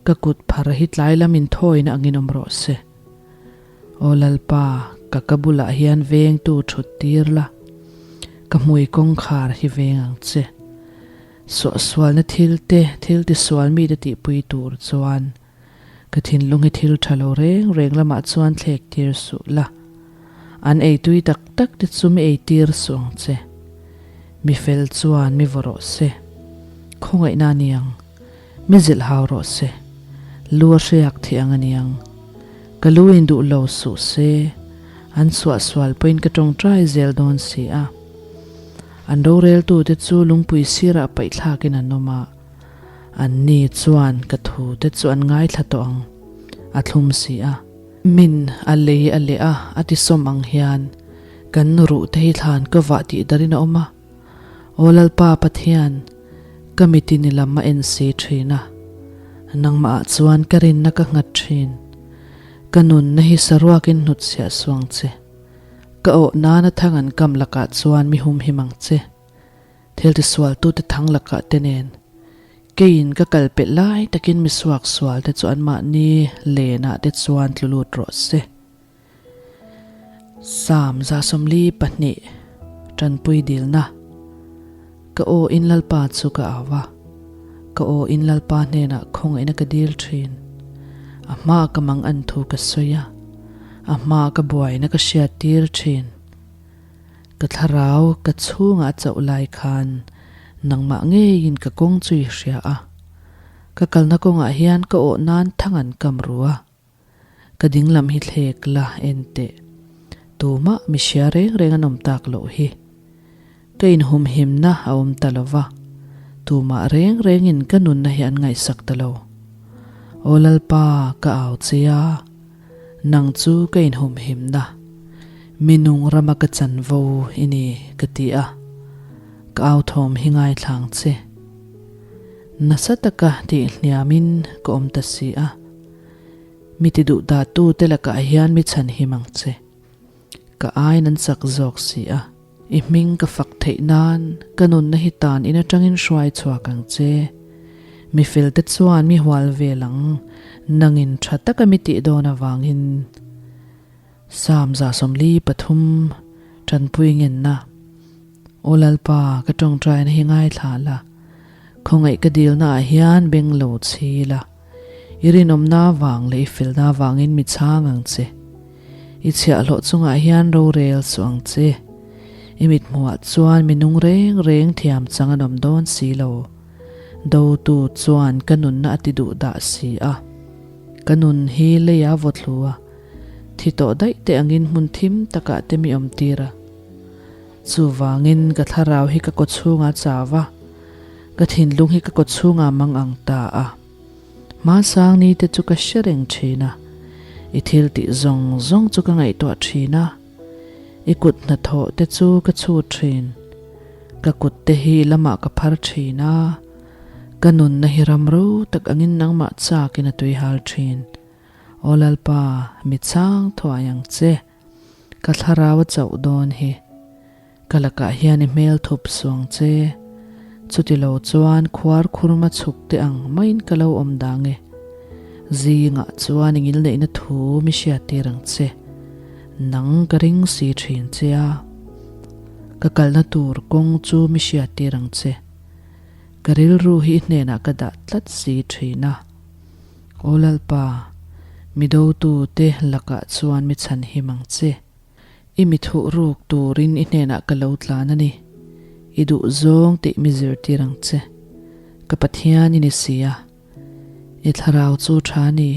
ka kut phar hi tlai lam inthawina angin awm rawh se. Aw Lalpa, ka ka bulah hian vengtu thut tir la, ka hmui kawngkhar hi veng ang che. Suahsualna thil te, thil tisual mite tihpui tur chuan Ka thinlung hi thil tha lo reng reng lamah chuan thlek tir suh la. An ei tui tak tak te chu mi ei tir suh ang che. Mi fel chuan mi vaw rawh se. Khawngaihna a ni ang. Mi zilh hau rawh se. Lu a hriak thih ang a ni ang. Ka lu in duh lo suh se. An suahsual pawhin ka tawngtai zel dawn si a. An roreltute chu lungpui sirah paihthlakin an awm a. Anni chuan ka thute chu an ngaithla tawh ang, a thlum si a. Min a lei a leh a, a ti sawm ang hian kan ruh te hi thlan ka vah tih darin a awm a. Aw Lalpa Pathian, ka mitin i lam a en si thin a, nangmahah chuan ka rinna ka nghat thin. Ka nunna hi saruakin hnutchhiah suang che. Ka awh nana thang an kam lakah chuan mi humhim ang che. Thil tisualtute thang lakah te nen keiin ka kal pelh lai takin mi suaksualte chu anmahni lenah te chuan tlu lut rawh se. Psalm 142 Tanpui dilna Ka aw in Lalpa chu ka au a, ka aw in Lalpa hnenah khawngaihna ka dil thin. A hmaa ka mang an thu ka sawi a, a hmaa ka buaina ka hriattir thin. Ka thlarau ka chhungah a chauh lai khan nangmah ngeiin ka kawng chu i hria a, ka kalna kawngah hian ka awh nan thang an kam ru a, ka dinglam hi thlek la en teh, tumah mi hria reng reng an awm tak loh hi. Ka inhumhimna a awm ta lo va, tumah reng rengin ka nunna hi an ngaihsak ta lo. Aw Lalpa, ka au che a. Nang chu ka inhumhimna, mi nung rama ka chanvo i ni, ka ti a. Ka au thawm hi ngaithlang che. Nasa taka tih hniamin ka awm ta si a. Mi ti duh dahtu te lakah hian mi chhanhim ang che. Ka aiin an chak zawk si a. I hming ka fak theih nan ka nunna hi tan in atangin hruai chhuak ang che. Mi felte chuan mi hual vel ang, nangin tha taka mi tih dawn avangin. Psalm 143 Tanpui ngenna Aw Lalpa, ka tawngtaina hi ngaithla la, khawngaih ka dilna ah hian beng lo chhi la. I rinawmna vang leh i felna vangin mi chhang ang che. I chhiahhlawh chungah hian rorel suh ang che. I mithmuhah chuan mi nung reng reng thiam chang an awm dawn si lo. Dotu chuan ka nunna a ti duh dah si a. Ka nun hi leia vaw thlu a, thi tawh daih te angin hmun thim takah te mi awm tir a. Chuvangin ka thlarau hi ka kawchhungah chau a. Ka thinlung hi ka kawchhungah mang ang ta a. Hmasang ni te chu ka hre reng thin a, i thil tih zawng zawng chu ka ngaihtuah thin a, i kut hnathawh te chu ka chhut thin. Ka kut te hi lamah ka phar thin a, ka nunna hi ram ro tak angin nangmah chakin a tuihal thin. Aw Lalpa, mi chhang thuai ang che. Ka thlarau a chauh dawn hi. Ka lakah hian i hmel thup suang che. Chuti lo chuan khuar khurma chhuk te ang maiin ka lo awm dang e. Zingah chuan i ngilneihna thu mi hriattir ang che. Nang ka ring si thin che a. Ka kalna tur kawng chu mi hriattir ang che. Ka rilru hi i hnenah ka dah tlat si thin a. Aw Lalpa, mi dotute lakah chuan mi chhanhim ang che. I mi thuh ruk turin i hnenah ka lo tlan a ni. I duh zawng tih mi zirtir ang che. Ka Pathian i ni si a. I thlarau chu tha ni.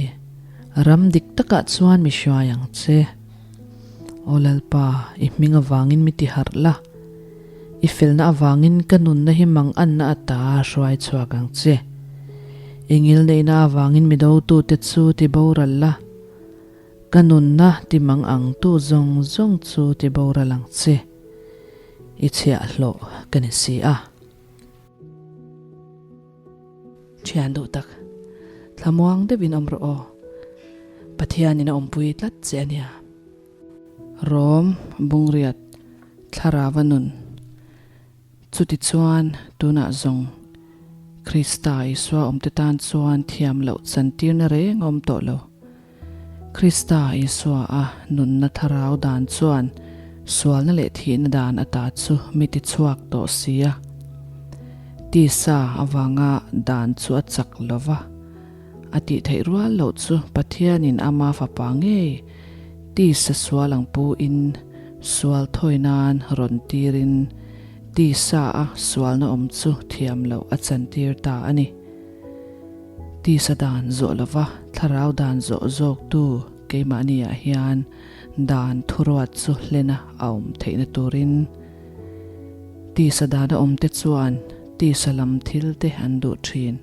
Ram dik takah chuan mi hruai ang che. Aw Lalpa, i hming avangin mi ti harh la. I felna avangin ka nunna hi mang anna ata hruai chhuak ang che. I ngilneihna avangin mi dotute chu ti boral la. Ka nunna ti mang ang tu zawng zawng chu ti boral ang che. I chhiahhlawh ka ni si a. Thian duh tak, thlamuang deuhin awm rawh aw. Pathianin a awmpui tlat che a nia. Rom, Bungriat, Thlarava nun. Chutichuan, tunah zawng, Krista Isua awmte tan chuan thiam loh chantirna reng a awm tawh lo. Krista Isua a nunna thlarau dan chuan sualna leh thihna dan ata chu mi ti chhuak tawh si a. Tisa avanga dan chu a chak lo va, a tih theih rual loh chu Pathianin ama fapa ngei tisa sual ang pu in sual thawi nan rawn tirin tisa a sualna awm chu thiam loh a chantir ta a ni. Tisa dan zawh lova thlarau dan zawh zawktu keimahniah hian dan thuruat chu hlena a awm theihna turin tisa dana awmte chuan tisa lam thil te an duh thin.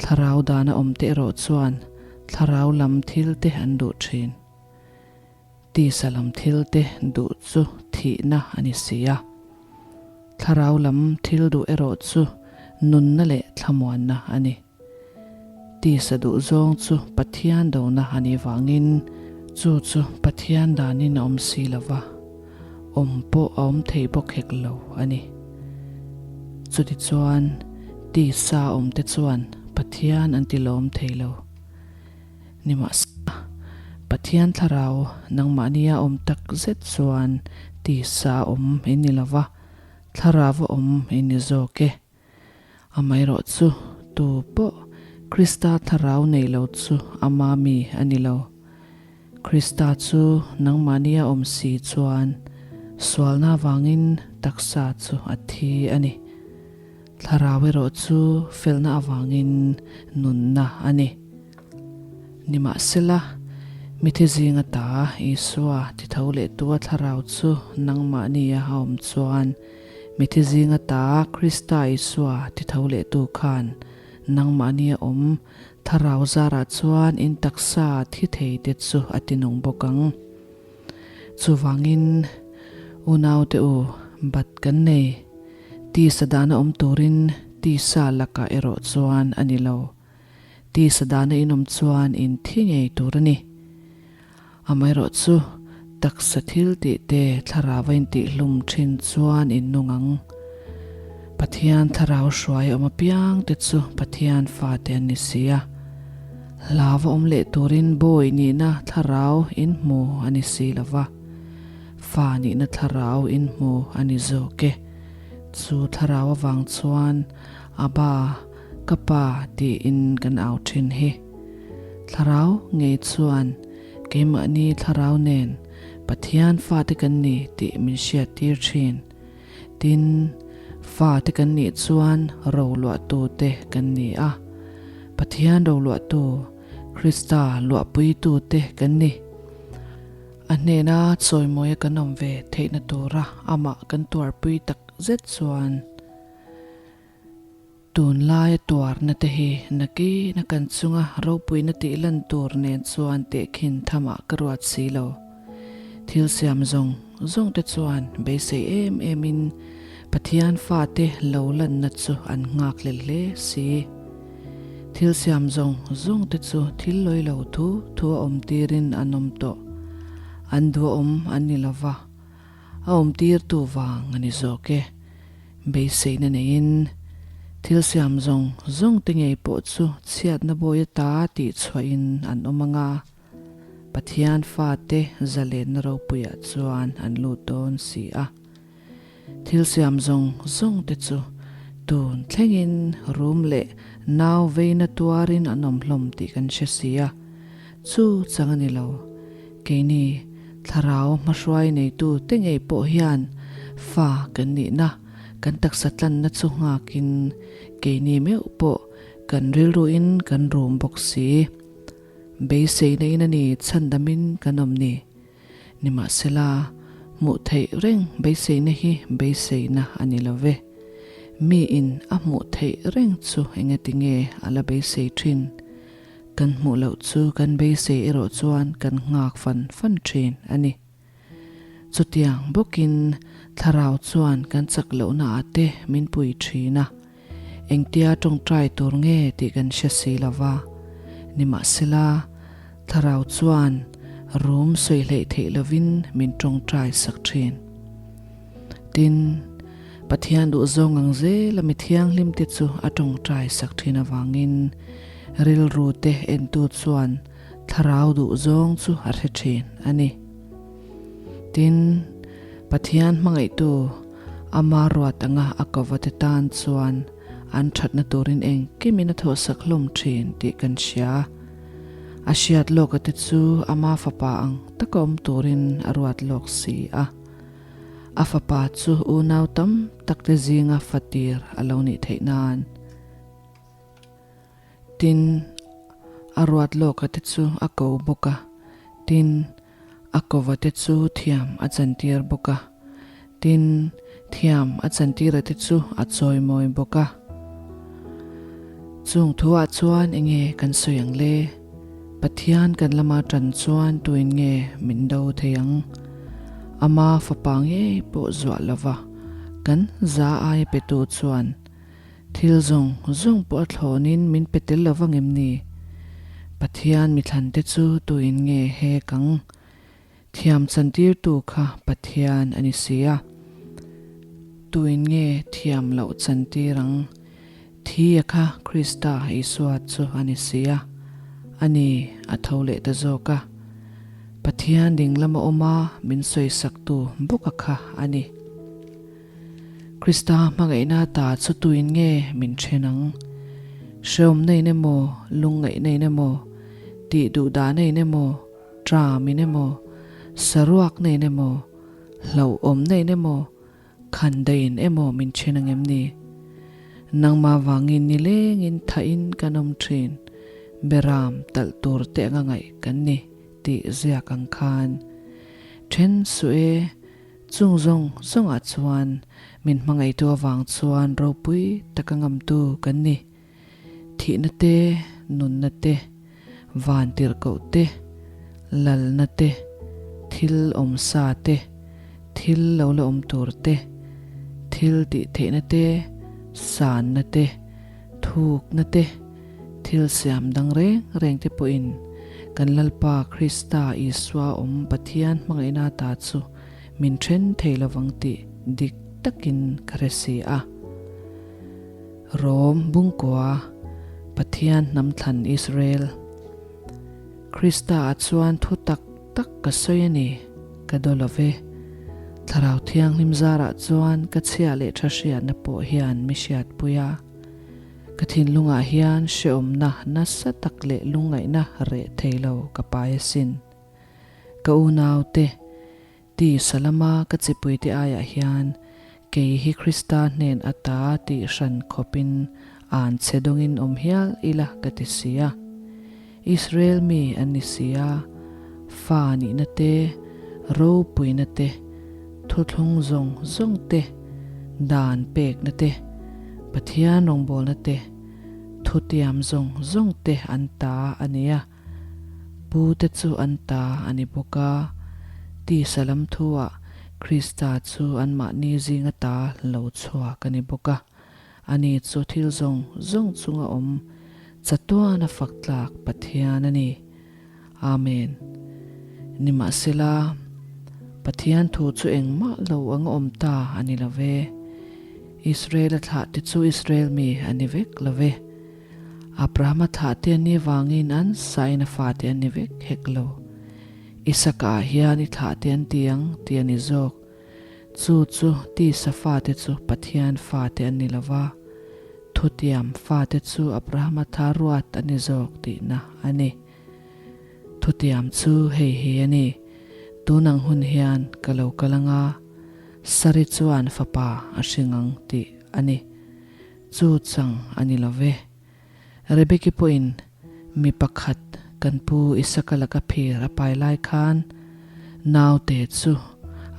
Thlarau dana awmte erawh chuan thlarau lam thil te an duh thin. Tisa lam thil te duh chu thihna a ni si a, thlarau lam thil duh erawh chu nunna leh thlamuanna a ni. Tisa duh zawng chu Pathian dona a nih vangin chu chu Pathian danin a awm si lo va, awm pawh a awm thei bawk hek lo a ni. Chutichuan, tisa awmte chuan Pathian an tilawm thei lo. Nimahsela, Pathian thlarau nangmahnia awm tak zet chuan tisa awm in ni lova, thlarau awm in ni zawk e. Amaherawh chu tu pawh Krista thlarau nei lo chu ama mi a ni lo. Krista chu nangmahnia awm si chuan sualna avangin taksa chu a thi a ni. Thlarau erawh chu felna avangin nunna a ni. Nimahsela, mithi zinga ta Isua ti tho leh tua thlarau chu nangmahnia a awm chuan, mithi zinga ta Krista Isua ti tho leh tu khan nangmahnia awm thlarau zarah chuan in taksa thi thei te chu a ti nung bawk ang. Chuvangin, unaute u, bat kan nei. Tisa dana awm turin tisa lakah erawh chuan a ni lo. Tisa dana inawm chuan in thi ngei tur a ni. Amaherawh chu taksa thil tih te thlarau a intihhlum thin chuan in nung ang. Pathian thlarau hruai a awm apiang te chu Pathian fate an ni si a. Hlau a awm leh turin bawi nihna thlarau in hmu a ni si lo va, fa nihna thlarau in hmu a ni zawk e. Chu thlarau avang chuan Abba, Ka pa tiin kan au thin hi. Thlarau ngei chuan keimahni thlarau nen Pathian fate kan ni tih min hriattir thin. Tin, fate kan nih chuan roluahtu te kan ni a, Pathian roluahtu, Krista luahpuitu te kan ni. A hnena chawimawia kan awm ve theihna tura amah kan tuarpui tak zet chuan, Tunlaia tuarna te hi nakin a kan chunga ropuina tih lan tur nen chuan tehkhin thamah ka ruat si lo. Thil siam zawng zawng te chuan beisei em em in Pathian fate lo lanna chu an nghakhlel hle si. Thil siam zawng zawng te chu thil lawi lo thu thu a awm tirin an awm tawh. An duhawm an ni lova, a awm tirtu vang a ni zawk e. Beiseina neiin thil siam zawng zawng te ngei pawh chu chhiatna bawi ata tih chhuahin an awm ang a, Pathian fate zalenna ropuiah chuan an lut dawn si a. Thil siam zawng zawng te chu Tun thlengin rum leh nau veina tuarin an awm hlawm tih kan hre si a, chu chang a ni lo. Keini thlarau hmahruai neitu te ngei pawh hian fa kan nihna, kan taksa tlanna chu nghakin keini meuh pawh kan rilruin kan rum bawk si. Beiseina in a ni chhandamin kan awm ni. Nimahsela, hmuh theih reng beiseina hi beiseina a ni lo ve. Miin a hmuh theih reng chu engati nge a la beisei thin? Kan hmuh loh chu kan beisei erawh chuan kan nghak fan fan thin a ni. Chutiang bawkin thlarau chuan kan chak lohnaah te min pui thin a. Engtia tawngtai tur nge tih kan hre si lo va. Nimahsela, thlarau chuan rum sawi hleih theih lovin min tawngtai sak thin. Tin, Pathian duhzawng ang zela mi thianghlimte chu a tawngtai sak thin avangin rilru te entu chuan thlarau duhzawng chu a hre thin a ni. Tin, Pathian hmangaihtu ama ruat anga a kovate tan chuan an thatna turin engkimin a thawhsak hlawm thin tih kan hria. A hriat lawka te chu ama fapa ang taka awm turin a ruat lawk si a. A fapa chu unau tam tak te zinga fatir a lo nih theih nan. Tin, a ruat lawka te chu a ko bawk a. Tin, a kova te chu thiam a chantir bawk a. Tin, thiam a chantira te chu a chawimawi bawk a. Chung thuah chuan enge kan sawi ang le? Pathian kan lama tan chuan tuin nge min do thei ang? Ama fapa ngei pawh zuah lova kan za aia petu chuan Thil zawng zawng pawh a thlawnin min pe tel lo vang em ni? Pathian mithlante chu tuin nge he kang thiam chantirtu kha Pathian a ni si a. Tuin nge thiam loh chantir ang? Thi a kha Krista Isua chu a ni si a. A ni, a tho leh ta zawk a. Pathian ding lama awma min sawisaktu bawka kha a ni. Krista hmangaihna ta chu tuin nge min then ang? Hreawmna in emaw, lungngaihna in emaw, tih duhdahna in emaw, tram in emaw, saruakna in emaw, hlauhawmna in emaw, khandaih in emaw min then ang em ni? Nangmah vangin nilengin thahin kan awm thin, beram talh tur te anga ngaih kan ni tih ziak ang khan then suh e. Chung zawng zawngah chuan min hmangaihtu avang chuan ropui taka ngamtu kan ni. Thihna te, nunna te, van tirhkoh te, lalna te, thil awmsa te, thil lo la awm tur te, thil tih theihna te, sanna te, thukna te, thil siam dang reng reng te pawhin kan Lalpa Krista Isua awm Pathian hmangaihna ta chu min then thei lovang tih dik takin ka hre si a. Rom Bungkua, Pathian hnam thlan Israel. Krista ah chuan thu tak tak ka sawi a ni, ka daw lo ve. Thlarau Thianghlim zarah chuan ka chhia leh tha hriatna pawh hian mi hriatpui a. Ka thinlungah hian hrehawmna nasa tak leh lungngaihna reh thei lo ka pai asin. Ka unaute, tisa lama ka chipuite aiah hian kei hi Krista hnen ata tih hran khawpin an che dawngin awm hial ila ka ti si a. Israel mi an ni si a, fa nihna te, ropuina te, thuthlung zawng zawng te, dan pekna te, Pathian rawngbawlna te, thutiam zawng zawng te an ta a ni a, pu te chu an ta a ni bawk a, tisa lam thuah Krista chu anmahni zinga ta lo chhuak a ni bawk a. Ani chu thil zawng zawng chunga awm chatuana fak tlak Pathian a ni. Amen. Nimahsela, Pathian thu chu engmah lo anga awm ta a ni lo ve. Israel-a thlahte chu Israel mi a ni vek lo ve. Abrahama thlahte an nih vangin an sain a fate an ni vek hek lo. Isaka-ah hian i thlahte an ti ang tih a ni zawk. Chu chu tisa fate chu Pathian fate an ni lo va. Thutiam fate chu Abrahama tha ruat a ni zawk tihna a ni. Thutiam chu hei hi a ni, Tunang hun hian ka lo kal anga, Sari chuan fapa a hring ang tih a ni. Chu chang a ni lo ve. Rebeki pawhin mi pakhat kan pu Isaka laka phir a pai lai khan naute chu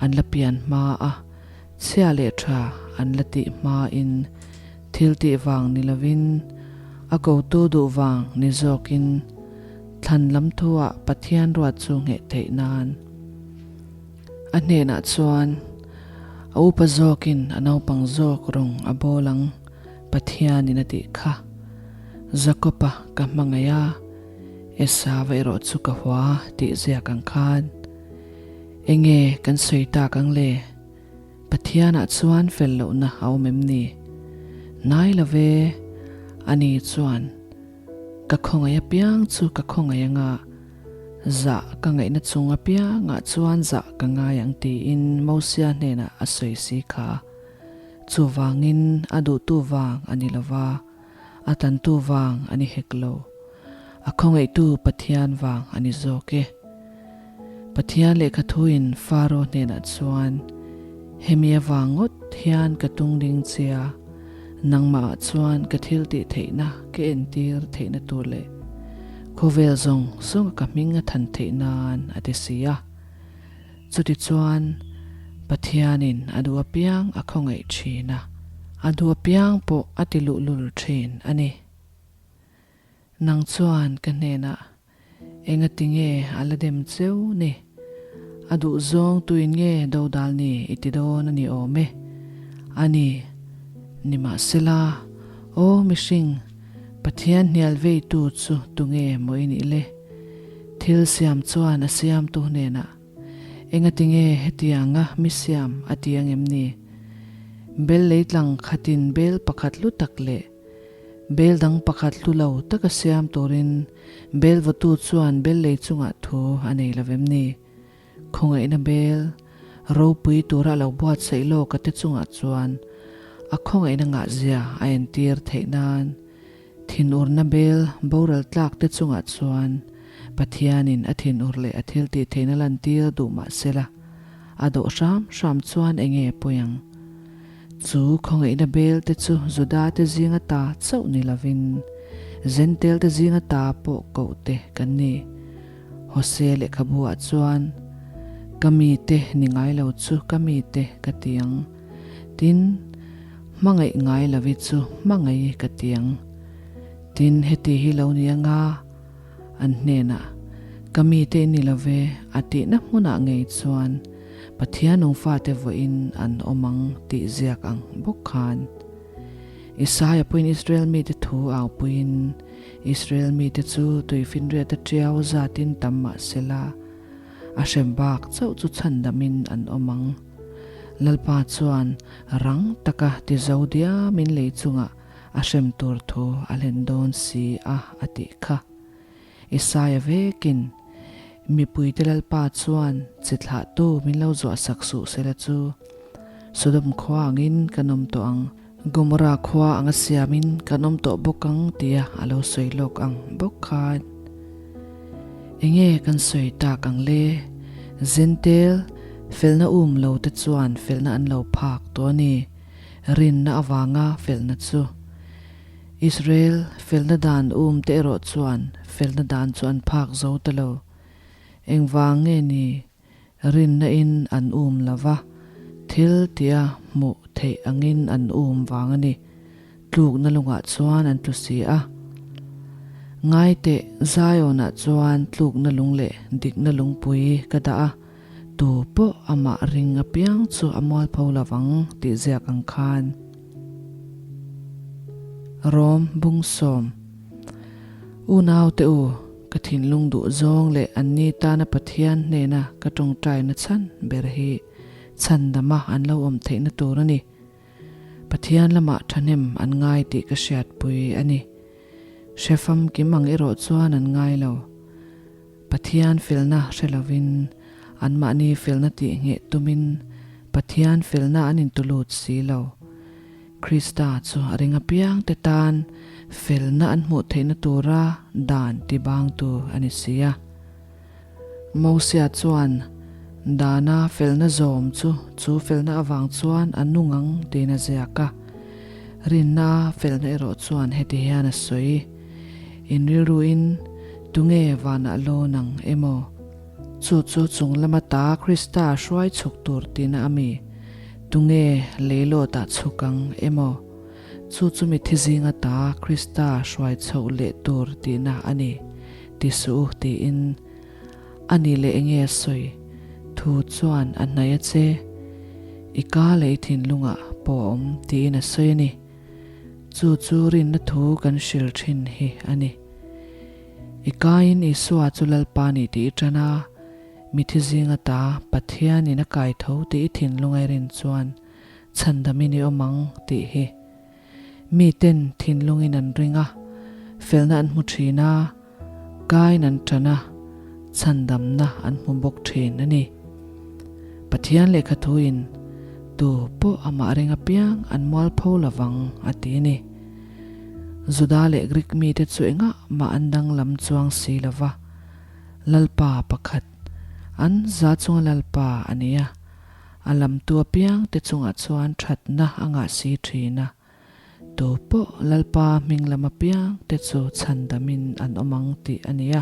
an la pian hma a, chhia leh tha an la tih hmain thil tih vang ni lovin a kotu duh vang ni zawkin thlan lam thuah Pathian ruat chu ngheh theih nan a hnenah chuan a upa zawkin a naupang zawk rawng a bawl ang. Pathianin a tih kha, Jakob-a ka hmangaih a, Esau-a erawh chu ka hua tih ziak ang khan. Enge kan sawi tak ang le? Pathianah chuan fel lohna a awm em ni? Hnai lo ve, ani chuan ka khawngaih apiang chu ka khawngaih anga, zah ka ngaihna chung apiangah chuan zah ka ngai ang tiin Mosia hnenah a sawi si kha. Chuvangin a duhtu vang a ni lo va, a tantu vang a ni hek lo. A khawngaihtu Pathian vang a ni zawk e. Pathian lehkha thuin Faro hnenah chuan, Hemi avang ngawt hian ka tung ding che a, nangmahah chuan ka thil tih theihna ka entir theihna tur leh khawvel zawng zawnga ka hming a than theih nan a ti si a. Chutichuan, Pathianin a duh apiang a khawngaih thin a, a duh apiang pawh a ti luhlul thin a ni. Nang chuan ka hnenah, Engati nge a la dem cheu ni? A duh zawng tuin nge dodal ni i ti dawn a ni awm e? A ni, nimahsela, aw mihring, Pathian hnial veitu chu tunge maw i nih le? Thil siam chuan a siamtu hnenah, Engati nge hetianga mi siam a ti ang em ni? Bel leitlang khatin bel pakhat hlu tak leh bel dang pakhat hlu lo taka siam turin bel vawtu chuan bel lei chungah thu a nei lo vem ni? Khawngaihna bel ropui tura a lo buatsaih lawk a te chungah chuan a khawngaihna ngahzia a entir theih nan Thinurna bel boral tlak te chungah chuan Pathianin a thinur leh a thil tih theihna lantir duh mah sela, a dawh hram hram chuan enge pawi ang? Chu khawngaihna bel te chu Juda te zinga ta chauh ni lovin Zentel te zinga ta pawh koh te kan ni. Hosea lehkhabu ah chuan, Ka mite ni ngai lo chu ka mite ka ti ang. Tin, hmangaih ngai lovi chu hmangaih ka ti ang. Tin, heti hi lo ni anga an hnenah, Ka mite i ni lo ve, a tihna hmunah ngei chuan Pathian nung fate vawiin an awm ang tih ziak ang bawk khan. Isaia pawhin Israel mite thu aupuiin, Israel mite chu tuifinriat a tiau zatin tam mah sela, A hrem bak chauh chu chhandamin an awm ang. Lalpa chuan rang taka ti zo diamin lei chungah a hrem tur thu a hlen dawn si a a tih kha. Isaia vekin, Mipuite Lalpa chuan chi thlahtu min lo zuahsak suh sela chu Sodom khua angin kan awm tawh ang, Gomorrah khua anga siamin kan awm tawh bawk ang tia a lo sawi lawk ang bawk khan. Enge kan sawi tak ang le? Zentel, felna um lo te chuan felna an lo phak tawh a ni. Rinna avanga felna chu. Israel felna dan um te erawh chuan felna dan chu an phak zo ta lo. Engvang nge ni? Rinna in an um lo va, thil tia hmuh theih angin an um vang a ni. Tlukna lungah chuan an tlu si a. Ngai teh, Zionah chuan tlukna lung leh dikna lungpui ka dah a, tu pawh amah ring apiang chu a mualpho lo vang tih ziak ang khan. Rom Bungsawm Unaute u, Ka thinlung duh zawng leh anni tana Pathian hnena ka tawngtaina chhan ber hi chhandama an lo awm theihna tur a ni. Pathian lamah thahnem an ngai tih ka hriatpui a ni. Hre famkim ang erawh chuan an ngai lo. Pathian felna hre lovin anmahni felna tih ngheh tumin Pathian felna an intulut si lo. Krista chu a ring apiangte tan felna an hmuh theihna tura dan tibangtu a ni si a. Mosia chuan dana felna zawm chu chu felna avang chuan a nung ang tiin a ziak a. Rinna felna erawh chuan heti hian a sawi, In rilruin tunge vanah lawn ang emaw? Chu chu chung lama ta Krista hruai chhuk tur tihna a mi? Tunge leilawtah chhuk ang emaw? Chu chu mithi zinga ta Krista hruai chhoh leh tur tihna a ni, ti suh u tiin a ni leh enge a sawi? Thu chuan a hnaih a che, I ka leh i thinlungah pawh a awm tiin a sawi a ni. Chu chu rinna thu kan hril thin hi a ni. I kaiin Isua chu Lalpa ni tih i tan a, mithi zinga ta Pathianin a kai tho tih i thinlung a i rin chuan chhandamin i awm ang tih hi. Miten thinlungin an ring a, felna an hmu thin a, kaiin an tan a, chhandamna an hmu bawk thin a ni. Pathian lehkha thuin tu pawh amah ring apiang an mualpho lovang a ti a ni. Juda leh Grik mite chu engah mah an danglam chuang si lo va, Lalpa pakhat, an za chunga Lalpa a ni a, a lamtu apiangte chungah chuan thatna a ngah si thin a, tu pawh Lalpa hming lam apiangte chu chhandamin an awm ang tih a ni a.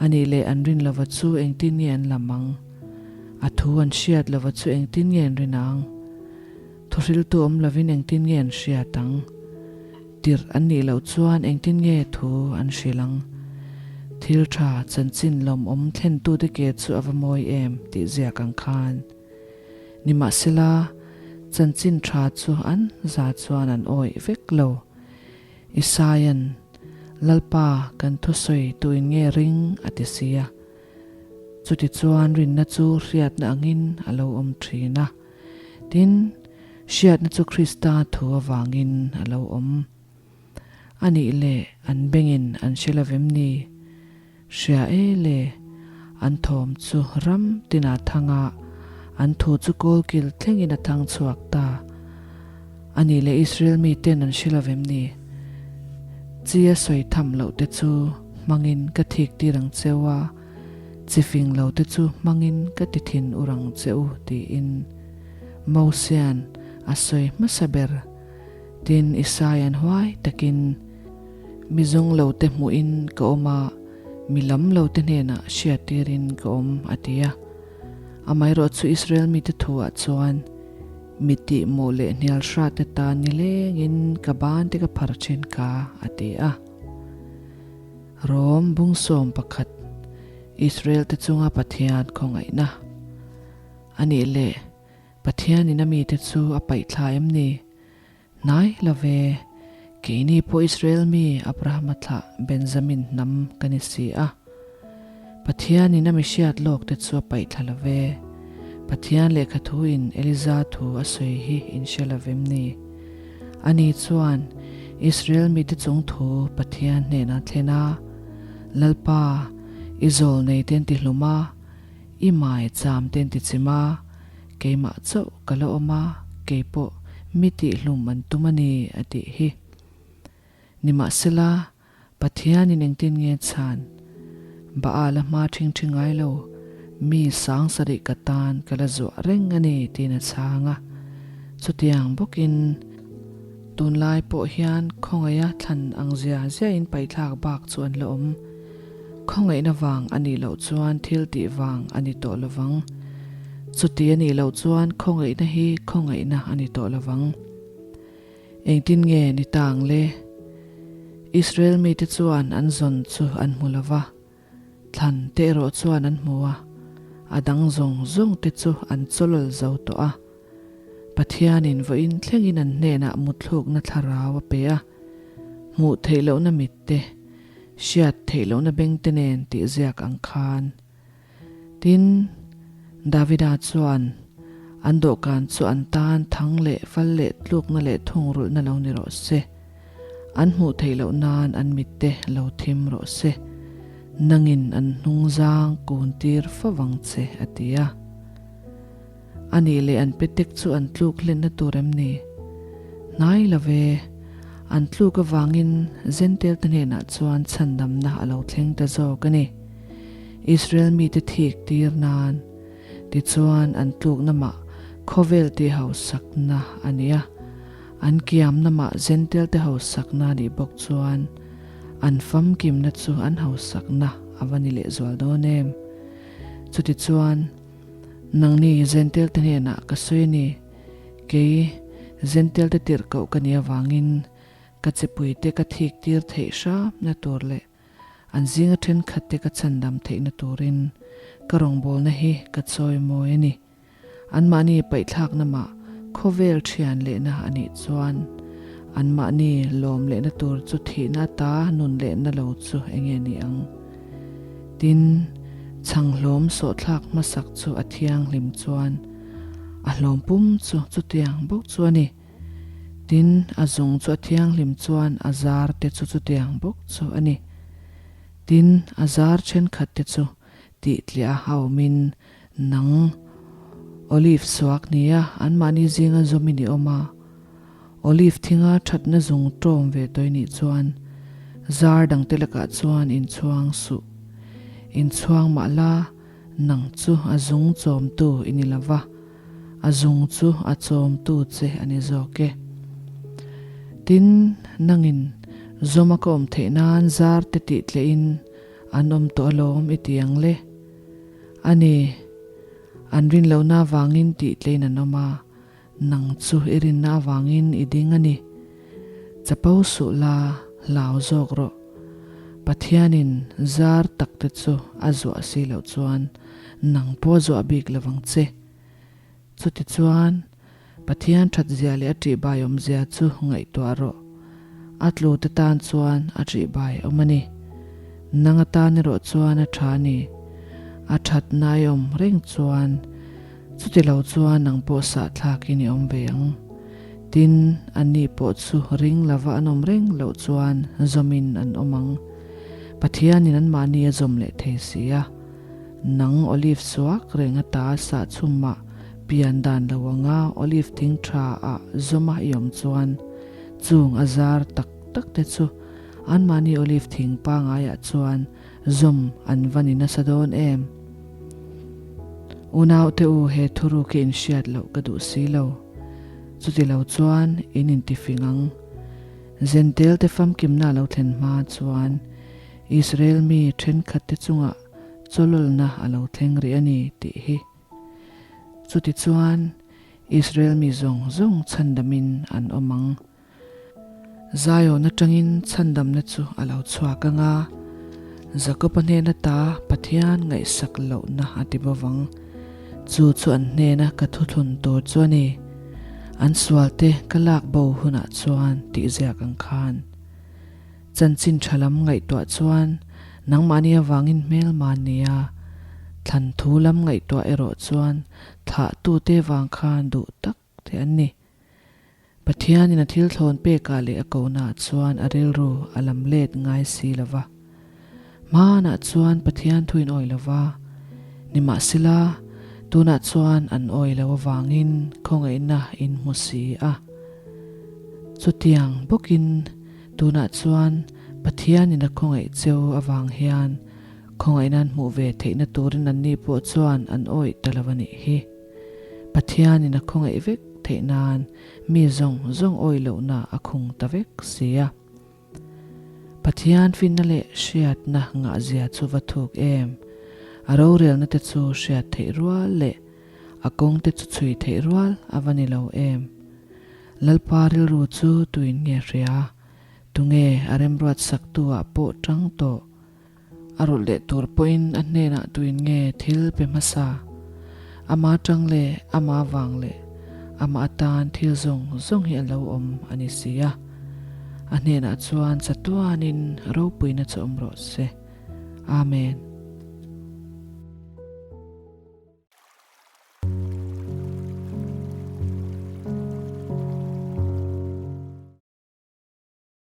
A nih leh an rin lova chu engtin nge an lam ang? A thu an hriat lova chu engtin nge an rin ang? Thuhriltu awm lovin engtin nge an hriat ang? Tirh an nih loh chuan engtin nge thu an hrilh ang? Thil tha chanchin lawmawm thlentute ke chu a va mawi em tih ziak ang khan. Nimahsela, chanchin tha chu an za chuan an awih vek lo. Isaia'n, Lalpa, kan thusawi tuin nge ring? a ti si a. Chutichuan rinna chu hriatna angin a lo awm thin a. Tin, hriatna chu Krista thu avangin a lo awm. A nih leh an bengin an hre lo vem ni? Hria e le, an thawm chu ram tinah thang a, an thu chu kawlkil thlengin a thang chhuak ta. A nih leh Israel miten an hre lo vem ni? Chi a sawi tham loh te chu hmangin ka thik tir ang cheu a, Chi fing lo te chu hmangin ka ti thin ur ang che u tiin Mosia'n a sawi hmasa ber. Tin, Isaia'n huai takin, Mi zawng lo te hmuhin ka awm a, mi lam lo te hnenah hriattirin ka awm, a ti a. Amaherawh chu Israel mite thuah chuan, Mi tihmawh leh hnial hrat te tan nilengin ka ban te ka phar thin ka, a ti a. Rom bungsawm pakhat Israel te chunga Pathian khawngaihna a nih leh Pathianin a mite chu a paih thla em ni? Hnai lo ve, keini pawh Israel mi Abrahama thlah Benjamin hnam ka ni si a. Pathianin a mi hriat lawk te chu a paih thla lo ve. Pathian lehkha thuin Eliza thu a sawi hi in hre lo vem ni? Ani chuan Israel mite chung thu Pathian hnenah thlen a, Lalpa, i zawl nei te an ti hlum a, i mai cham te an ti chim a, keimah chauh ka la awm a, kei pawh mi tihhlum an tum a ni, a tih hi. Nimahsela, Pathianin engtin nge chhan? Baal a hma ṭhing ṭhi ngai lo, mi sang sarih ka tan ka la zuah reng a ni tiin a chhang a. Chutiang bawkin tunlai pawh hian khawngaiha thlan ang zia ziain paihthlak bak chu an la awm. Khawngaihna vang a nih loh chuan thil tih vang a ni tawh lovang. Chuti a nih loh chuan khawngaihna hi khawngaihna a ni tawh lovang. Engtin nge ni ta ang le? Israel mite chuan an zawn chu an hmu lo va, thlan te erawh chuan an hmu a, a dang zawng zawng te chu an chawlawl zo tawh a. Pathianin vawiin thlengin an hnenah mutthlukna thlarau a pe a, hmuh theih lohna mit te, hriat theih lohna beng te nen tih ziak ang khan. Tin, Davida chuan an dawhkan chu an tan thang leh fal leh tlukna leh thungrulhna lo ni rawh se. An hmuh theih loh nan an mitte lo thim rawh se. Nangin an hnungzang kun tir fo vang che, a ti a. A nih leh an petek chu an tluk hlenna tur em ni? Hnai lo ve. An tluk avangin Zentail te hnenah chuan chhandamna a lo thleng ta zawk a ni. Israel mite thik tir nan tichuan an tlukna mah khawvel tih hausakna a ni a, an kiamna mah Zentail te hausakna a nih bawk chuan an famkimna chu an hausakna a va ni lehzual dawn em? Chutichuan, nangni Zentail te hnenah ka sawi a ni. Kei, Zentail te tirhkoh ka nih avangin ka chipuite ka thik tir theih hramna tur leh an zinga thenkhatte ka chhandam theihna turin ka rawngbawlna hi ka chawi mawi a ni. Anmahni paihthlakna mah khawvel thian lehna a nih chuan anmahni lawm lehna tur chu thihna ata nun lehna lo chu enge ni ang? Tin, chhanghlawm sawhthlak hmasak chu a thianghlim chuan A hlawm pum chu chutiang bawk chu a ni. Tin, a zung chu a thianghlim chuan a zar te chu chutiang bawk chu a ni. Tin, a zar thenkhat te chu tihtliah a awmin nang Olive suak nia anmahni zinga zawmin i awm a. Olive thinga thatna zung tawm ve tawih nih chuan zar dangte lakah chuan inchhuang suh. Inchhuang mah la. Nang chu a zung chawmtu i ni lo va, a zung chu a chawmtu che a ni zawk e. Tin, nangin zawma ka awm theih nan zar te tih tlehin an awm tawh alawm i ti ang le. A ni, an rin lohna avangin tih tlein an awm a, nang chu i rinna avangin i ding a ni. Chapo suh la, hlau zawk rawh. Pathianin zar tak te chu a zuah si loh chuan nang pawh a zuah bik lo vang che. Chutichuan, Pathian that zia leh a ṭihbai awmzia chu ngaihtuah rawh. A tlu te tan chuan a ṭihbai awm a ni. Nang atan erawh chuan a ṭha a ni. A ṭhatna i awm reng chuan chuti lo chuan nang pawh sahthlakin i awm ve ang. Tin, anni pawh chu ring lova an awm reng loh chuan zawmin an awm ang. Pathianin anmahni a zawm leh thei si a. Nang olive suak reng ata sah chhumah pian dan lo anga olive thing tha ah zawma i awm chuan chung a zar tak tak te chu anmahni olive thing pangaiah chuan zawm an va ni nasa dawn em? Unaute u he thuruk hi inhriat loh ka duh si lo. Chuti lo chuan in intifing ang. Zentel te famkimna a lo thlen hma chuan Israel mi thenkhat te chungah chawlawlna a lo thleng rih a ni tih hi. Chuti chuan Israel mi zawng zawng chhandamin an awm ang. Zion atangin chhandamna chu a lo chhuak ang a, Jakob-a hnena ta Pathian ngaihsak lohna a ti bawk ang. Chu chu an hnena ka thuthlun tur chu a ni. An sualte ka lak bo hunah chuan tih ziak ang khan. Chanchin tha lam ngaihtuah chuan nangmahni avangin hmelma nia, thlan thu lam ngaihtuah erawh chuan thlahtute vang khan duh tak te an ni. Pathianin a thil thlawn pekah leh a kohnaah chuan a rilru a lam let ngai si lo va. Hmanah chuan Pathian thuin awi lo va, nimahsela tunah chuan an awi lo avangin khawngaihna in hmu si a. Chutiang bawkin tunah chuan Pathianin a khawngaih cheu avang hian khawngaihna an hmuh ve theihna turin anni pawh chuan an awih ta lo a nih hi. Pathianin a khawngaih vek theih nan mi zawng zawng awih lohna a khung ta vek si a. Pathian finna leh hriatna ngahzia chu va thuk em? A rorelna te chu hriat theih rual leh a kawng te chu chhui theih rual a va ni lo em? Lalpa rilru chu tuin nge hria? Tunge a remruat saktu ah pawh tang tawh? A rawlh leh tur pawhin a hnenah tuin nge thil pe hmasa? Ama tang leh ama vang leh ama atan thil zawng zawng hi a lo awm a ni si a. A hnenah chuan chatuanin ropuina chu awm rawh se. Amen.